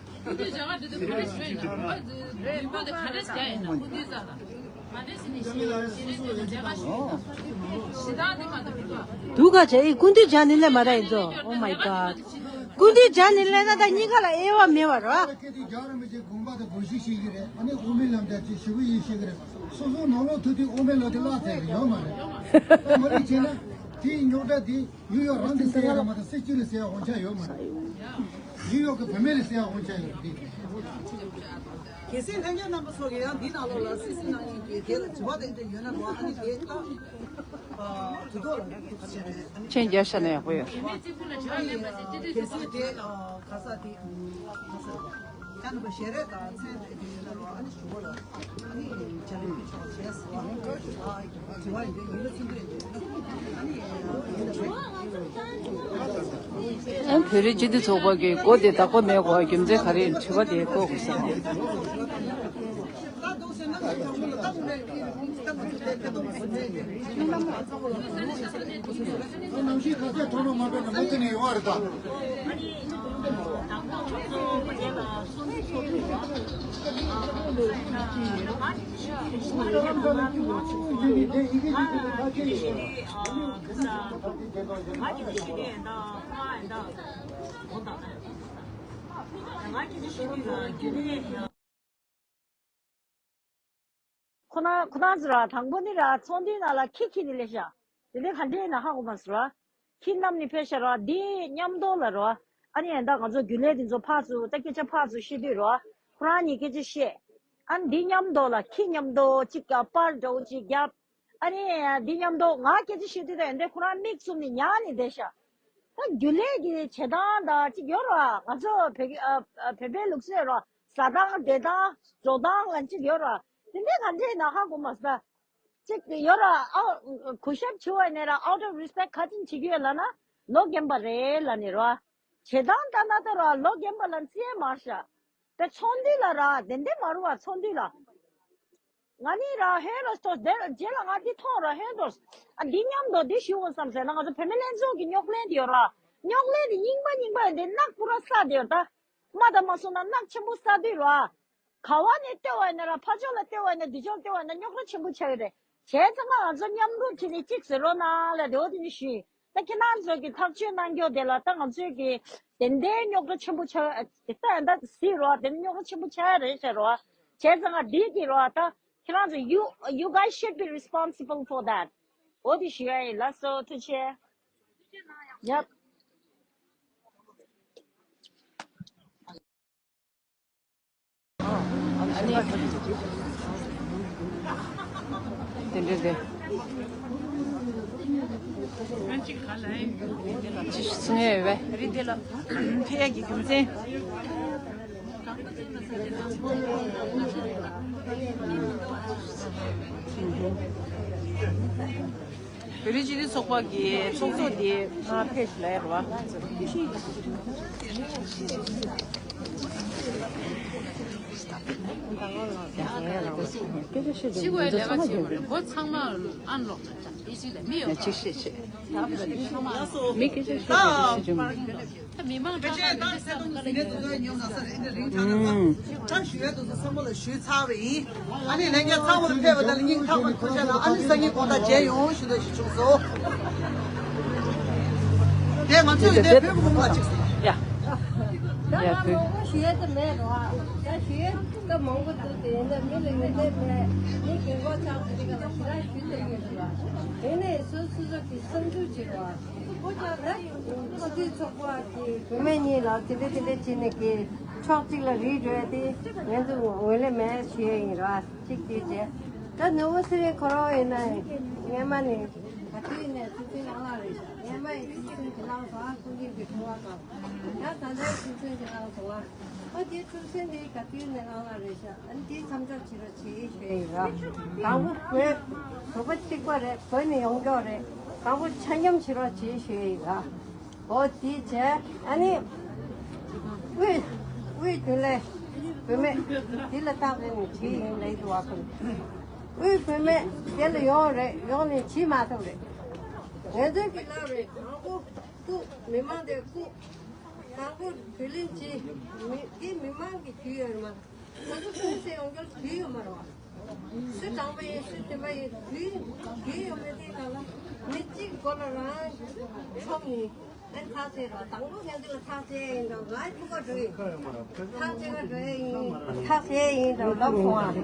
དུག་ག་ཆ་ཨི་ཀུན་དུས་ཇ་ནི་ལེ་མ་ར་ཡིན་ཚོ། Oh my god. ཀུན་དུས་ཇ་ནི་ལེ་ན་ད་གཉིས་ཀ་ལ་དབྱེ་བ་མེད་བ་ར། ཁྱེད་དེ་རྒྱལ་བ་རིན་པོ་ཆེ་དགོངས་པ་དང་དགོངས་གཞི་ཤེས་ཀྱི་རེད། ཨ་ནི་དབུ་མའི་ལམ་དང་ཅིག་ཞི་བ་ཡིན་ཤེས་ཀྱི་རེད། སོ་སོ་ནང་ལོགས་ཐུག་དུས་དབུ་མའི་ལམ་དེ་བརླག་ཚར་གི་ཡོད་མ་རེད། ད་མ་རེད་བྱས་ན་དེའི་རྙོག་དྲ་དེ་ནིའུ་ཡོག་རང་གིས་སེལ་ཡ་རེད་མ་གཏོགས་སྲིད་སྤྱི་ལ་སེལ་ཡ་དབང་ཆ་ཡོད་མ་རེད། ནིའུ་ཡོག་གི་བུད་མེད་ལ་སེལ་ཡ་དབང་ཆ་ཡོད་རེད། གལ་སྲིད་ལྷན་རྒྱས་རྣམ་པ་ཚོ་གིས་ཡང་འདི་ནང་ལོགས་ལ་སྲིད་སྲིད་ནང་བཞིན་གྱི་དེ་ལ་དྲི་བ་དེ་འདྲ་ཡོད་ན་རོ། ཨ་ནི་དེ་ལྟ་དུས་ཐོག་ལ་ཆེན་རྒྱ་ཤ་ན་ཡག་པོ་ཡོད། གལ་སྲིད་དེ་ཁ་ས་དེ་ཁ་ས་ད་ནི་བ་ཞལ་རས་དང་མཚན་དེ་དེ་ཡོད་ན་རོ། ཨ་ནི་ཞུ་བ་ལ་ཨ་ནི་བྱ་རིགས་ཀྱི་ཕྱོགས་བྱས་སོ། ཨ་ནི་བོད་རིགས་སྤྱི་མཐུན་ཚོགས་པ་གི་འགོ་དེ་བདག་པོ་མེད་གོ་རྒྱུ་མཚན་ག་རེ་ཡིན་དྲི་བ་དེ་ལྐོག་གི་ས། ནང་ཤི་ཁ་ཚ་ཁྲོ་ནོ་མ་པེ་ན་མུ་ཏི་ནི་ཡོང་བ་རེད་ད། ཁོ་ན་ཁོ་ན་ཚོ་ར་དང་པོ་ནི་ར་ཚོགས་འདུའི་ནང་ལ་ཁྱི་ཁྱི་ནི་ལས་ཤ། དེ་ནས་ག་འདྲས་ན་ཧ་གོ་མ་སོང་ར། ཁྱི་རྣམས་ནི་ཕལ་ཆེར་ར་འདི་མཉམ་དུ་ལ་ར། ཨ་ནི་ཡང་ད་ང་ཚོ་རྒྱུན་ལས་དེ་ཚོ་ཕར་ཚུར་ད་སྐད་ཆ་ཕར་ཚུར་བཤད་དུས་ར། ཁོ་རང་གཉིས་སྐད་ཆ་བཤད། ཨ་ནི་འདི་མཉམ་དུ་ལ་ཁྱི་མཉམ་དུ་གཅིག་ག་པར་འདྲ་བོ་གཅིག་བརྒྱབ། ཨ་ནི་འདི་མཉམ་དུ་ང་སྐད་ཆ་བཤད་དུས་ད་ཡང་འདི་ཁོ་རང་མིག་བཙུམ་ནས་ཉལ་ནས་བསྡད་ཤག་ད་རྒྱུན་ལས་ཀྱི་བྱེད་སྟངས་དང་གཅིག་ཡོད་ར། ང་ཚོ་བོད་ཨ་ཨ་བོད་པའི་ལུགས་སྲོལ་ར། ཟ་སྟངས་བསྡད་སྟངས་འགྲོ་སྟངས་ལ་གཅིག་ཡོད་ར། དེ་འདྲས་ག་འདྲས་ན་ཧ་གོ་མ་སོང་། གཅིག་ཡོད་ར། ཨའོ་གུས་ཞབས་བྱེད་པ་ནས་ར་out of respect ག་ཅིག་བྱེད་ཀྱི་ཡོད་ལབ་ན་ལོ་རྒན་པ་རེད་ལབ་ནས་ར། བྱེད་སྟངས་ལྟ་ན་ད་ར་ལོ་རྒན་པ་ལ་བརྩི་ཡས་མ་རེད་ཤག་ད་ཚོགས་འདུ་ལ་ར་དེ་འདྲས་མ་རུང་བ་ཚོགས་འདུ་ལ། ང་ནི་ར་ཧོན་རོ་སྟོ་དེར་རྗེས་ལ་ང་འདི་མཐོང་ར་ཧོན་རོ། ཨ་འདི་མཉམ་དུ་འདི་ཞུ་འོང་བསམ་ཟེར་ན། ང་ཚོ་བུད་མེད་ལྷན་ཚོགས་ཀྱི་རྙོག་གླེང་དེ་ཡོད་ར། རྙོག་གླེང་དེ་རྙིང་པ་རྙིང་པ་ཡོད་དེ་ནག་པོ་ར་ས་དེ་ཡོད་ད། མ་དང་མ་སོང་ན་ནག་ཆེན་པོ་ས་དེ་ར། ག་བ་ནས་ལྟེ་བ་ཡིན་ན་ར་ཕ་ཕྱོགས་ལ་ལྟེ་བ་ཡིན་ན་འདི་ཕྱོགས་ལྟེ་བ་ཡིན་ན་རྙོག་དྲ་ཆེན་པོ་ཆགས་ཀྱི་རེད། བྱས་ཙང་ང་ཚོ་མཉམ་རུབ་བྱས་ནས་གཅིག་ཟེར་རོགས་གནང་ལབ་དེ་འོ་དེ་ནི་ཞུས། ད་ཁྱེད་རང་ཚོ་གི་ཐག་གཅོད་གནང་རྒྱུ་དེ་ལ་ད་ང་ཚོས་ཀྱི་དེ་འདྲའི་རྙོག་དྲ་ཆེན་པོ་ཆགས་དེ་ལྟ་ཡང་ད་སྲིད་རོགས་དེ་རྙོག་དྲ་ཆེན་པོ་ཆགས་ཡ་རེད་ཤག་རོགས། བྱས་ཙང་ང་འདི་གི་རོགས་ད་ཁྱེད་རང་ཚོ། you you guys should be responsible for that. འོ་དེ་ཞུ་ཡ་ཡིན། ལགས་སོ། ཐུགས་རྗེ་ཆེ། Yep. དེ་འདྲ་རེད། ཅི་ཞིག་གསུང་ཡ་ཡོད་པས། རི་དེ་ལ་ཕེབས་ཡ་གི་རྒྱུ་མཚན། བོད་རིགས་སྤྱི་མཐུན་ཚོགས་པ་གི་ཚོགས་གཙོ་དེ་ང་ཕེབས་ཤིག་ལབ་ཡ་རེད་བ། སྤྱི་བའི་ལས་ཀ་བྱེད་པ་རེད། མགོ་ཚང་མ་ཨན་ལོག་ཅིག་ཤེས་བྱེད། མི་སྐད་ཆ་ཤོད་པ་ཤེས་ཀྱི་མ་རེད། ད་མི་མང་ཁྲ་ཁྲ་འདི་འདྲ་བསམ་བློ་ལ་ཡོད། ད་ཞུ་ཡས་དུ་བསམ་བློ་ཞུས་ཚར་བ་ཡིན། ཨ་ནི་ལྷན་རྒྱས་ཚང་མ་ལ་ཕེབས་པ་དང་སྙིང་ཐག་པ་ནས་ཐུགས་རྗེ་གནང་། ཨ་ནི་སང་ཉིན་དགོང་དག་མཇལ་ཡོང་ཞུ་འདོད་ཞིག་བྱུང་སོང་། དེ་ང་ཚོས་ནས་བོད་མི་མང་ལ་ཅིག་ཡ། ད་ང་མང་པོ་ཞུ་ཡས་དུ་མེད་རོགས། ད་ཞུ་ཡས་སྐབས་མང་པོ་འདུག་དེ་ཡིན་ན་མི་ལ་ངེས་གཏན་མེད། མི་རྒན་གོག་ཆགས་འདི་ག་ལ་ཞེ་དྲག་ཞུ་ཐུབ་ཀྱི་མེད་རོགས། དེ་ནས་སོ་སོ་སོ་གི་བསམ་ཚུལ་བྱེད་རོགས། སྤྱི་མཐུན་ཚོགས་པ་གི་བུད་མེད་གཉིས་ལ་དེ་འདྲ་དེ་འདྲ་བྱས་ནས་ཀྱི་ཕྱོགས་གཅིག་ལ་རིལ་འགྲོ་ཡ་དེ་ང་ཚོ་ངོས་ལེན་མེད་ཞུ་ཡ་ཡིན་ར། གཅིག་དེ་བྱས། ད་ནུ་བོ་ཚེ་རིང་ཁོ་རང་ཡིན་ན་སྔས་མ་ནས་ག་དུས་ནས་ཚུལ་ཁྲིམས་ལངས་ལངས་རེད་ཤག་སྔས་མ་ཡི་ཚུལ་ཁྲིམས་ཀྱི་ལངས་སོང་ཨ། ཁོང་གཉིས་ཀྱི་འཁྲུག་པ་སྐབས་ཡང་ད་ལྟའི་ཚུལ་ཁྲིམས་ཀྱི་ལངས་སོང་ཨ། ཨ་དེ་ཁྲིམས་ཚན་དེ་ག་དུས་ནས་ལངས་ལངས་རེད་ཤག་ཨ་ནི་དེ་མཚམས་འཇོག་བྱེད་རོགས་བྱེད་ཞུ་ཡ་ཡིན་ར། དང་པོ་བོད་བོད་པ་གཅིག་པ་རེད། བོད་ནས་ཡོང་མཁན་རེད། དང་པོ་ཆ་མཉམ་བྱེད་རོགས་བྱེད་ཞུ་ཡ་ཡིན་ར། འོ་དེ་བྱས་ཨ་ནི་དབུས་དབུས་རྒྱུན་ལས་བུད་མེད་དེ་ལ་བཏགས་པའི་ནི་བྲིས་ཡིན་ལེགས་འདུག་བ་ཁོ། དབུས་བུད་མེད་དེ་ལ་ཡོང་རེད། ཡོང་ནས་བྱེད་མ་ཐུབ་རེད། ངལ་རྩོལ་གྱི་ལབ་རེད། དང་པོ་སྐུ་མི་མང་དེ་སྐུ། དང་པོ་བུ་ལོན་གྱི་མི་དེ་མི་མང་གི་རྒྱུས་ཡོད་མ། ཁོ་ཚོ་ཁོང་ཚོའི་ཡོང་རྒྱུར་དུས་ཡོད་མ་རེད་བ། སུ་དྲང་པོ་ཡིན་སུ་བདེན་པ་ཡིན་དུས་དུས་ཡོད་མེད་དེ་གང་ལ་མི་གཅིག་མགོ་ལ་རང་ཆོམ་ཡིན། ཨེ་ཐག་བཅད་རོགས། དང་པོ་ངས་འདི་ལ་ཐག་བཅད་ཡིན་འགྲོ། ང་ཐུག་པ་འགྲོ་ཡིན། ཐག་བཅད་ག་འགྲོ་ཡ་ཡིན། ཐག་བཅད་ཡིན་འགྲོ་ལབ་སོང་བ།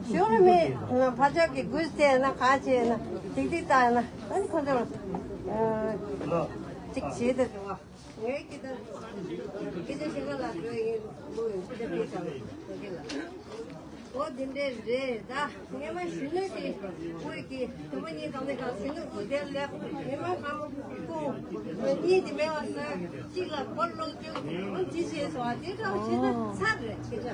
གཞུག་ལ་མི་ཕར་ཕྱོགས་ཀྱི་གུས་བརྩི་ན་ག་བྱས་ན་ཏིག་ཏིག་བཏང་ན་ཨ་ནི་ཁོ་ཚོ་ཅིག་བྱེད་དེ་འགྲོ་བ། ངའི་སྐད་ཆ་སྐད་ཆ་བཤད་ག་ལ་འགྲོ་ཡིན་མོ་ཡིན་ཅི་འདྲ་བྱེད་ཀྱང་ཡོད་ཀྱི་ལ། འོ་འདི་འདྲས་རེད་ད། ངས་མ་གཞོན་ནུ་དེ་དབུས་ཀྱི་དུ་མ་གཉིས་དང་ནི་གང་གཞོན་ནུ་དབུས་དེར་སླེབས། ངས་མ་གང་མོ་ཁོང་གཉིས་དེ་མེད་པ་ས་གཅིག་ལ་སྐོར་སློག་རྒྱུ་འོ་འདི་བྱས་སོང་། ཨ་དེ་འདྲ་བྱེད་ན་ཚར་རེད་སྐད་ཆ་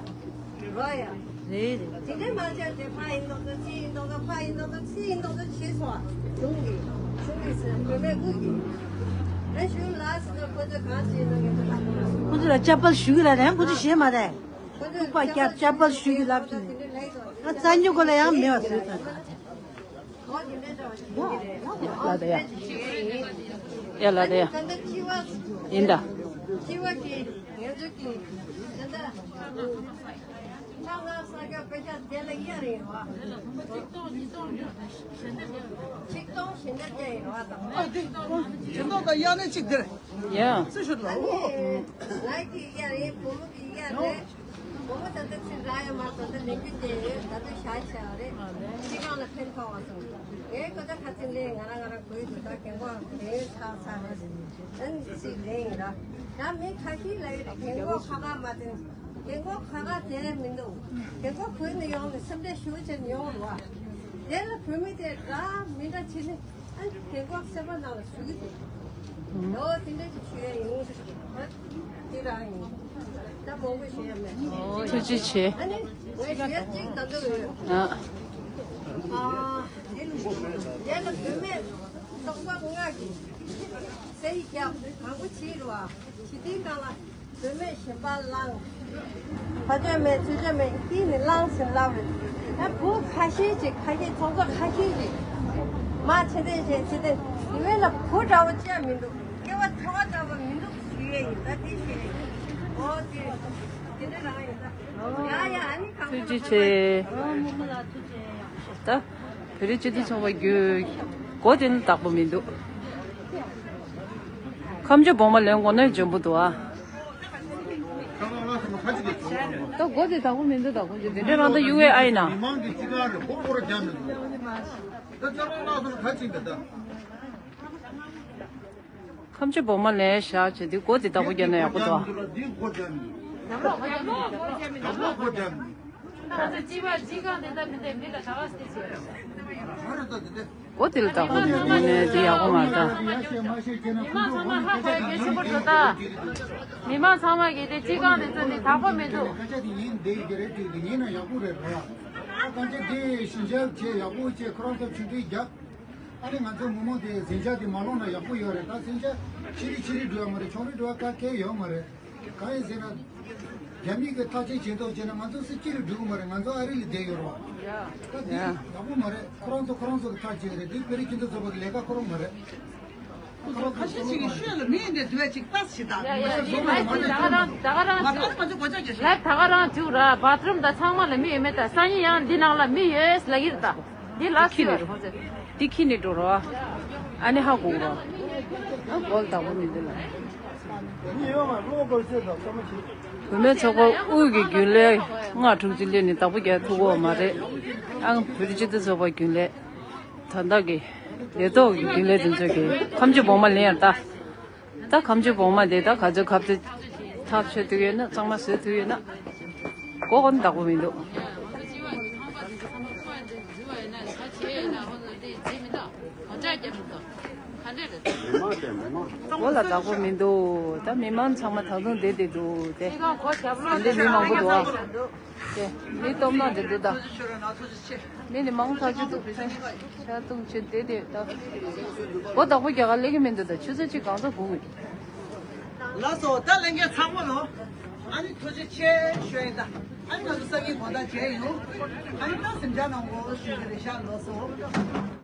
རོ་ཡ། རེད་རེད། དེ་འདྲའི་མ་བྱས་ཏེ་ཕ་ཡིན་མདོག་ཙམ་ཚི་ཡིན་མདོག་ཙམ་ཕ་ཡིན་མདོག་ཙམ་ཚི་ཡིན་མདོག་ཙམ་བྱས་སོང་ཨ། གཞུང་གི་གཞུང་གི་ཟེར་བུད་མེད་དབུས་ཀྱི། ཨ་གཞུང་ལ་ཟེར་ན་ཁོ་ཚོས་གང་བྱས་ན་ངས་ད་ཧ་གོ་མ་སོང་། ཁོ་ཚོ་ལ་བསྐྱར་དཔར་ཞུ་གི་ལ་རེད། ཁོ་ཚོ་ཞེད་མ་རེད། ཐུག་པ་བསྐྱར་བསྐྱར་དཔར་ཞུ་གི་ལབ་ཀྱི་ནས། ཨ་རྩ་ཉོ་གོ་ལ་ཡང་མེད་པ་བཟོས་ཚར། ལ་ད་ཡ། ཡ་ལ་ད་ཡ། ཡིན་ད། ཆིག་སྟོང་ཞེ་ལྔ་བརྒྱ་ཡིན་བ་དང་། ཆིག་སྟོང་དང་གཡག་ནི་གཅིག་དེར། ཡ། སུ་ཞུ་ལ། ང་གི་གཡག་རེད། བུ་མོ་གི་གཡག་རེད། བུ་མོ་ད་ལྟ་ཚིག་རག་ཡོད་མ་རེད། ད་ལྟ་ལས་འགུལ་བྱས་ཡོད། ད་ལྟ་ཞག་ཆ་རེད། ཁྱེད་རང་ལ་ཕན་ཐོགས་བ་སོང་། ངའི་ཁོ་ཚོ་ཁ་ཚིག་ལས་ང་རང་ང་རང་གོ་ཡི་འདུག་ད་རྒན་གོག་དེ་ཚར་ཚར་རེད། ཨན་ཚིག་ལས་ཡིན་ར། ད་མི་ཁ་ཤས་ལ་ཡོད་རྒན་གོག་ཁ་ཁ་མ་དེ། རྒན་གོག་ཁ་ཁ་དེ་མི་འདུག་རྒན་གོག་བོད་ནས་ཡོང་ནས་སེམས་ཁྲལ་ཞུ་བྱས་ནས་ཡོང་རུ་བ། དེ་ལ་བོད་མི་དེ་འདྲ་མི་འདྲ་བྱས་ནས་ཨ་རྒན་གོག་སེམས་པ་ནང་ལ་ཞུ་གི་འདུག་ཡོ་དེ་འདྲ་ཅིག་ཞུ་ཡ་ཡིན། ཨ་དེ་རང་ཡིན། ད་མང་པོ་ཞུ་ཡ་མེད། ཐུགས་རྗེ་ཆེ། ཨ་ནི་ངས་ཞུ་ཡ་གཅིག་ད་འདུག་ཡོད། ཨ་དེ་ལ་དེ་ལ་བོད་མི་ཚོགས་པ་ལྔ་གིས་སེ་ཡི་རྒྱབ་མང་པོ་བྱས་རུ་བ་ཇི་ལྟའི་སྒང་ལ། བུད་མེད་གཞན་པ་ལངས། ཕ་ཆོས་མེད་ཚུལ་ཆོས་མེད་ཀྱིས་ནི་བླངས་ཟིན་ལབ་རེད། ད་བུ་ཁ་ཤས་ཅིག་ཁ་ཤས་ཚོགས་གཙོ་ཁ་ཤས་ཅིག་མ་ཆེ་ལྡན་ཞེས་ཆེ་ལྡན་དེ་བས་ལ་བུ་འདྲ་བོ་ཅི་ཡང་མི་འདུག་སྐྱེ་བ་ཐོ་བ་འདྲ་བོ་མི་འདུག་ཞུ་ཡས་ཡིན། ད་དེ་ཞེས་ཨོ་དེ་དེ་འདྲ་རང་ཡིན། ད་ཡ་ཡ་ཨ་ནི་གང་ཐུགས་རྗེ་ཆེ། ད་བོད་རིགས་སྤྱི་མཐུན་ཚོགས་པ་བརྒྱུད་སྒོ་དེ་ནི་བདག་པོ་མི་འདུག་ཁམ་ཆུ་བོང་མ་ལེན་དགོས་ན་འཇོན་པོ་འདུག་ཨ། ད་སྒོ་དེ་བདག་པོ་མི་འདུག་ད་ཁོང་ཚོ་དེ་འདྲ་རང་ད་ཡུ་ཨེ་ཨའི་ན། མི་མང་གི་སྤྱི་ཁང་རེད། ཁོ་ཁོ་ར་རྒྱ་མི་འདུག་ད་ཅ་ལག་སོགས་ག་ཅིག་འདི་ད། ཁམ་ཆུ་བོང་མ་ལེན་བཞག་བྱས་དེ་སྒོ་དེ་བདག་པོ་རྒྱག་ན་ཡག་པོ་འདུག་ཨ། འདི་སྒོ་རྒྱག་མི་འདུག་སྒོ་རྒྱག་མི་འདུག་སྤྱི་པ་སྤྱི་ཁང་དེ་ད་མི་འདུག་མི་ལ་ད་ག་སྟེ་བྱས། ག་རེ་ད་དེ་དེ། སྒོ་དེ་ལ་བདག་པོ་མི་ནས་དེ་ཡག་པོ་མ་རེད་ད། མི་མང་ཚང་མ་ཧ་ཁ་གལ་ཆེན་པོ་འགྲོ་ད། མི་མང་ཚང་མ་གིས་དེ་སྤྱི་ཁང་དེ་ཚོ་ནི་བདག་པོ་མི་འདུག་སྐད་ཆ་དེ་ཡིན་བསྡད་ཀྱི་རེད། དུས་དེ་ཡིན་ན་ཡག་པོ་རེད་ར། ད་སྐད་ཆ་དེ་ཞིབ་འཇགས་བྱས་ཡག་པོ་བྱས་ཁོ་རང་ཚོ་ཆུ་ཚོད་བརྒྱབ། ཨ་ནི་ང་ཚོ་མི་མང་དེ་ཟིང་ཆ་དེ་མ་ལོག་ན་ཡག་པོ་ཡོད་རེད། ད་ཟིང་ཆ་ཆི་རི་ཆི་རི་འགྲོ་ཡ་མ་རེད། ཆུང་རི་འགྲོ་ཡ་ག་གེ་ཡོད་མ་རེད། གང་ཡིན་ཟེར་ན། རྒྱ་མི་གི་ཐག་གཅོད་བྱེད་མདོག་བྱས་ན་ང་ཚོ་སུ་གཅིག་ལ་འགྲོ་གི་མ་རེད། ང་ཚོ་ཨ་རི་ལ་བསྡད་ཡོད་རེད་བ། ད་འདི་ཡ། ཡག་པོ་མ་རེད། ཁོ་རང་ཚོ་ཁོ་རང་ཚོ་གི་ཐག་བཅད་རེད། འདི་བོད་རིགས་སྤྱི་མཐུན་ཚོགས་པ་གི་ལས་ཀ་ཁོ་རང་མ་རེད། ཁོ་ཚོ་ཁ་ཤས་ཤིག་གིས་ཤོད་ལ་མི་ཡིན་དེ་དུ་བས་ཅིག་ལྟ་ཞིག་ད། ཡ་ཡ་ཡ་ཡིན་ད་ཡིན་ད་ག་རང་ད་ག་རང་ང་ཚོ་ང་ཚོ་གོ་ཆ་རྒྱ་ཤོད། ལབ་ད་ག་རང་ཐུག་ར་བཱ་ཐི་རུམ་ད་ཚང་མ་ལ་མི་ཡོད་མེད་ད་སང་ཉིན་ཡང་འདི་ནང་ལ་མི་ཡོད་ལ་ཡིར་ད། འདི་ལ་འདི་ཁྱི་ནི་སུ་རོ། འདི་ཁྱི་ནི་འགྲོ་རོ། ཨ་ནི་ཧ་གོ་རོ། ཨ་གོལ་དག་པོ་མི་འདུག་ལ། བུད་མེད་ཚོགས་པ་དབུས་ཀྱི་རྒྱུན་ལས་ལྔ་དྲུག་ཅིག་སླེབས་ནས་བདག་པོ་རྒྱག་ཐུབ་ཀྱི་ཡོད་མ་རེད། ཨང་བོད་སྤྱི་མཐུན་ཚོགས་པ་རྒྱུན་ལས་ད་ལྟ་གི་ལས་ཐོག་གི་རྒྱུན་ལས་དེ་ཚོ་གི་ཁམ་ཆུ་བོང་མ་ལེན་ཡར་ལྟ། ད་ཁམ་ཆུ་བོང་མ་དེ་ད་ག་ཚོད་གབ་ཚོད་ཐག་ཆོད་ཐུབ་ཡོད་ན་གཙང་མ་བཟོས་ཐུབ་ཡོད་ན་གོ་གོ་ནི་བདག་པོ་མི་འདུག་གོ་ལ་བདག་པོ་མི་འདུག་ད་མི་མང་ཚང་མ་ད་དུང་བསྡད་བསྡད་འདུག་སྟེ། འདི་མི་མང་པོ་འདུག་ཨ། དེ་མི་སྟོབས་ན་འདི་འདུག་ད། མི་ནི་མང་ཐག་ཆོད་འདུག་ཤ་སྟོང་ཆེ་དེ་དེ་ད། སྒོ་བདག་པོ་རྒྱག་ག་ལེགས་ཀྱི་མི་འདུག་ད་ཆུ་ཚོད་གཅིག་གང་ཚོད་སྒུག་གི། ལགས་སོ། ད་ལྷན་རྒྱས་ཚང་མ་ལོ། ཨ་ནི་ཐུགས་རྗེ་ཆེ་ཞུ་ཡིན་ད། ཨ་ནི་ང་ཚོ་སང་ཉིན་དགོང་དག་མཇལ་ཡོང་། ཨ་ནི་ད་གཟིམ་འཇག་གནང་དགོས་ཞུ་གི་རེད་ཤག་ལགས་སོ།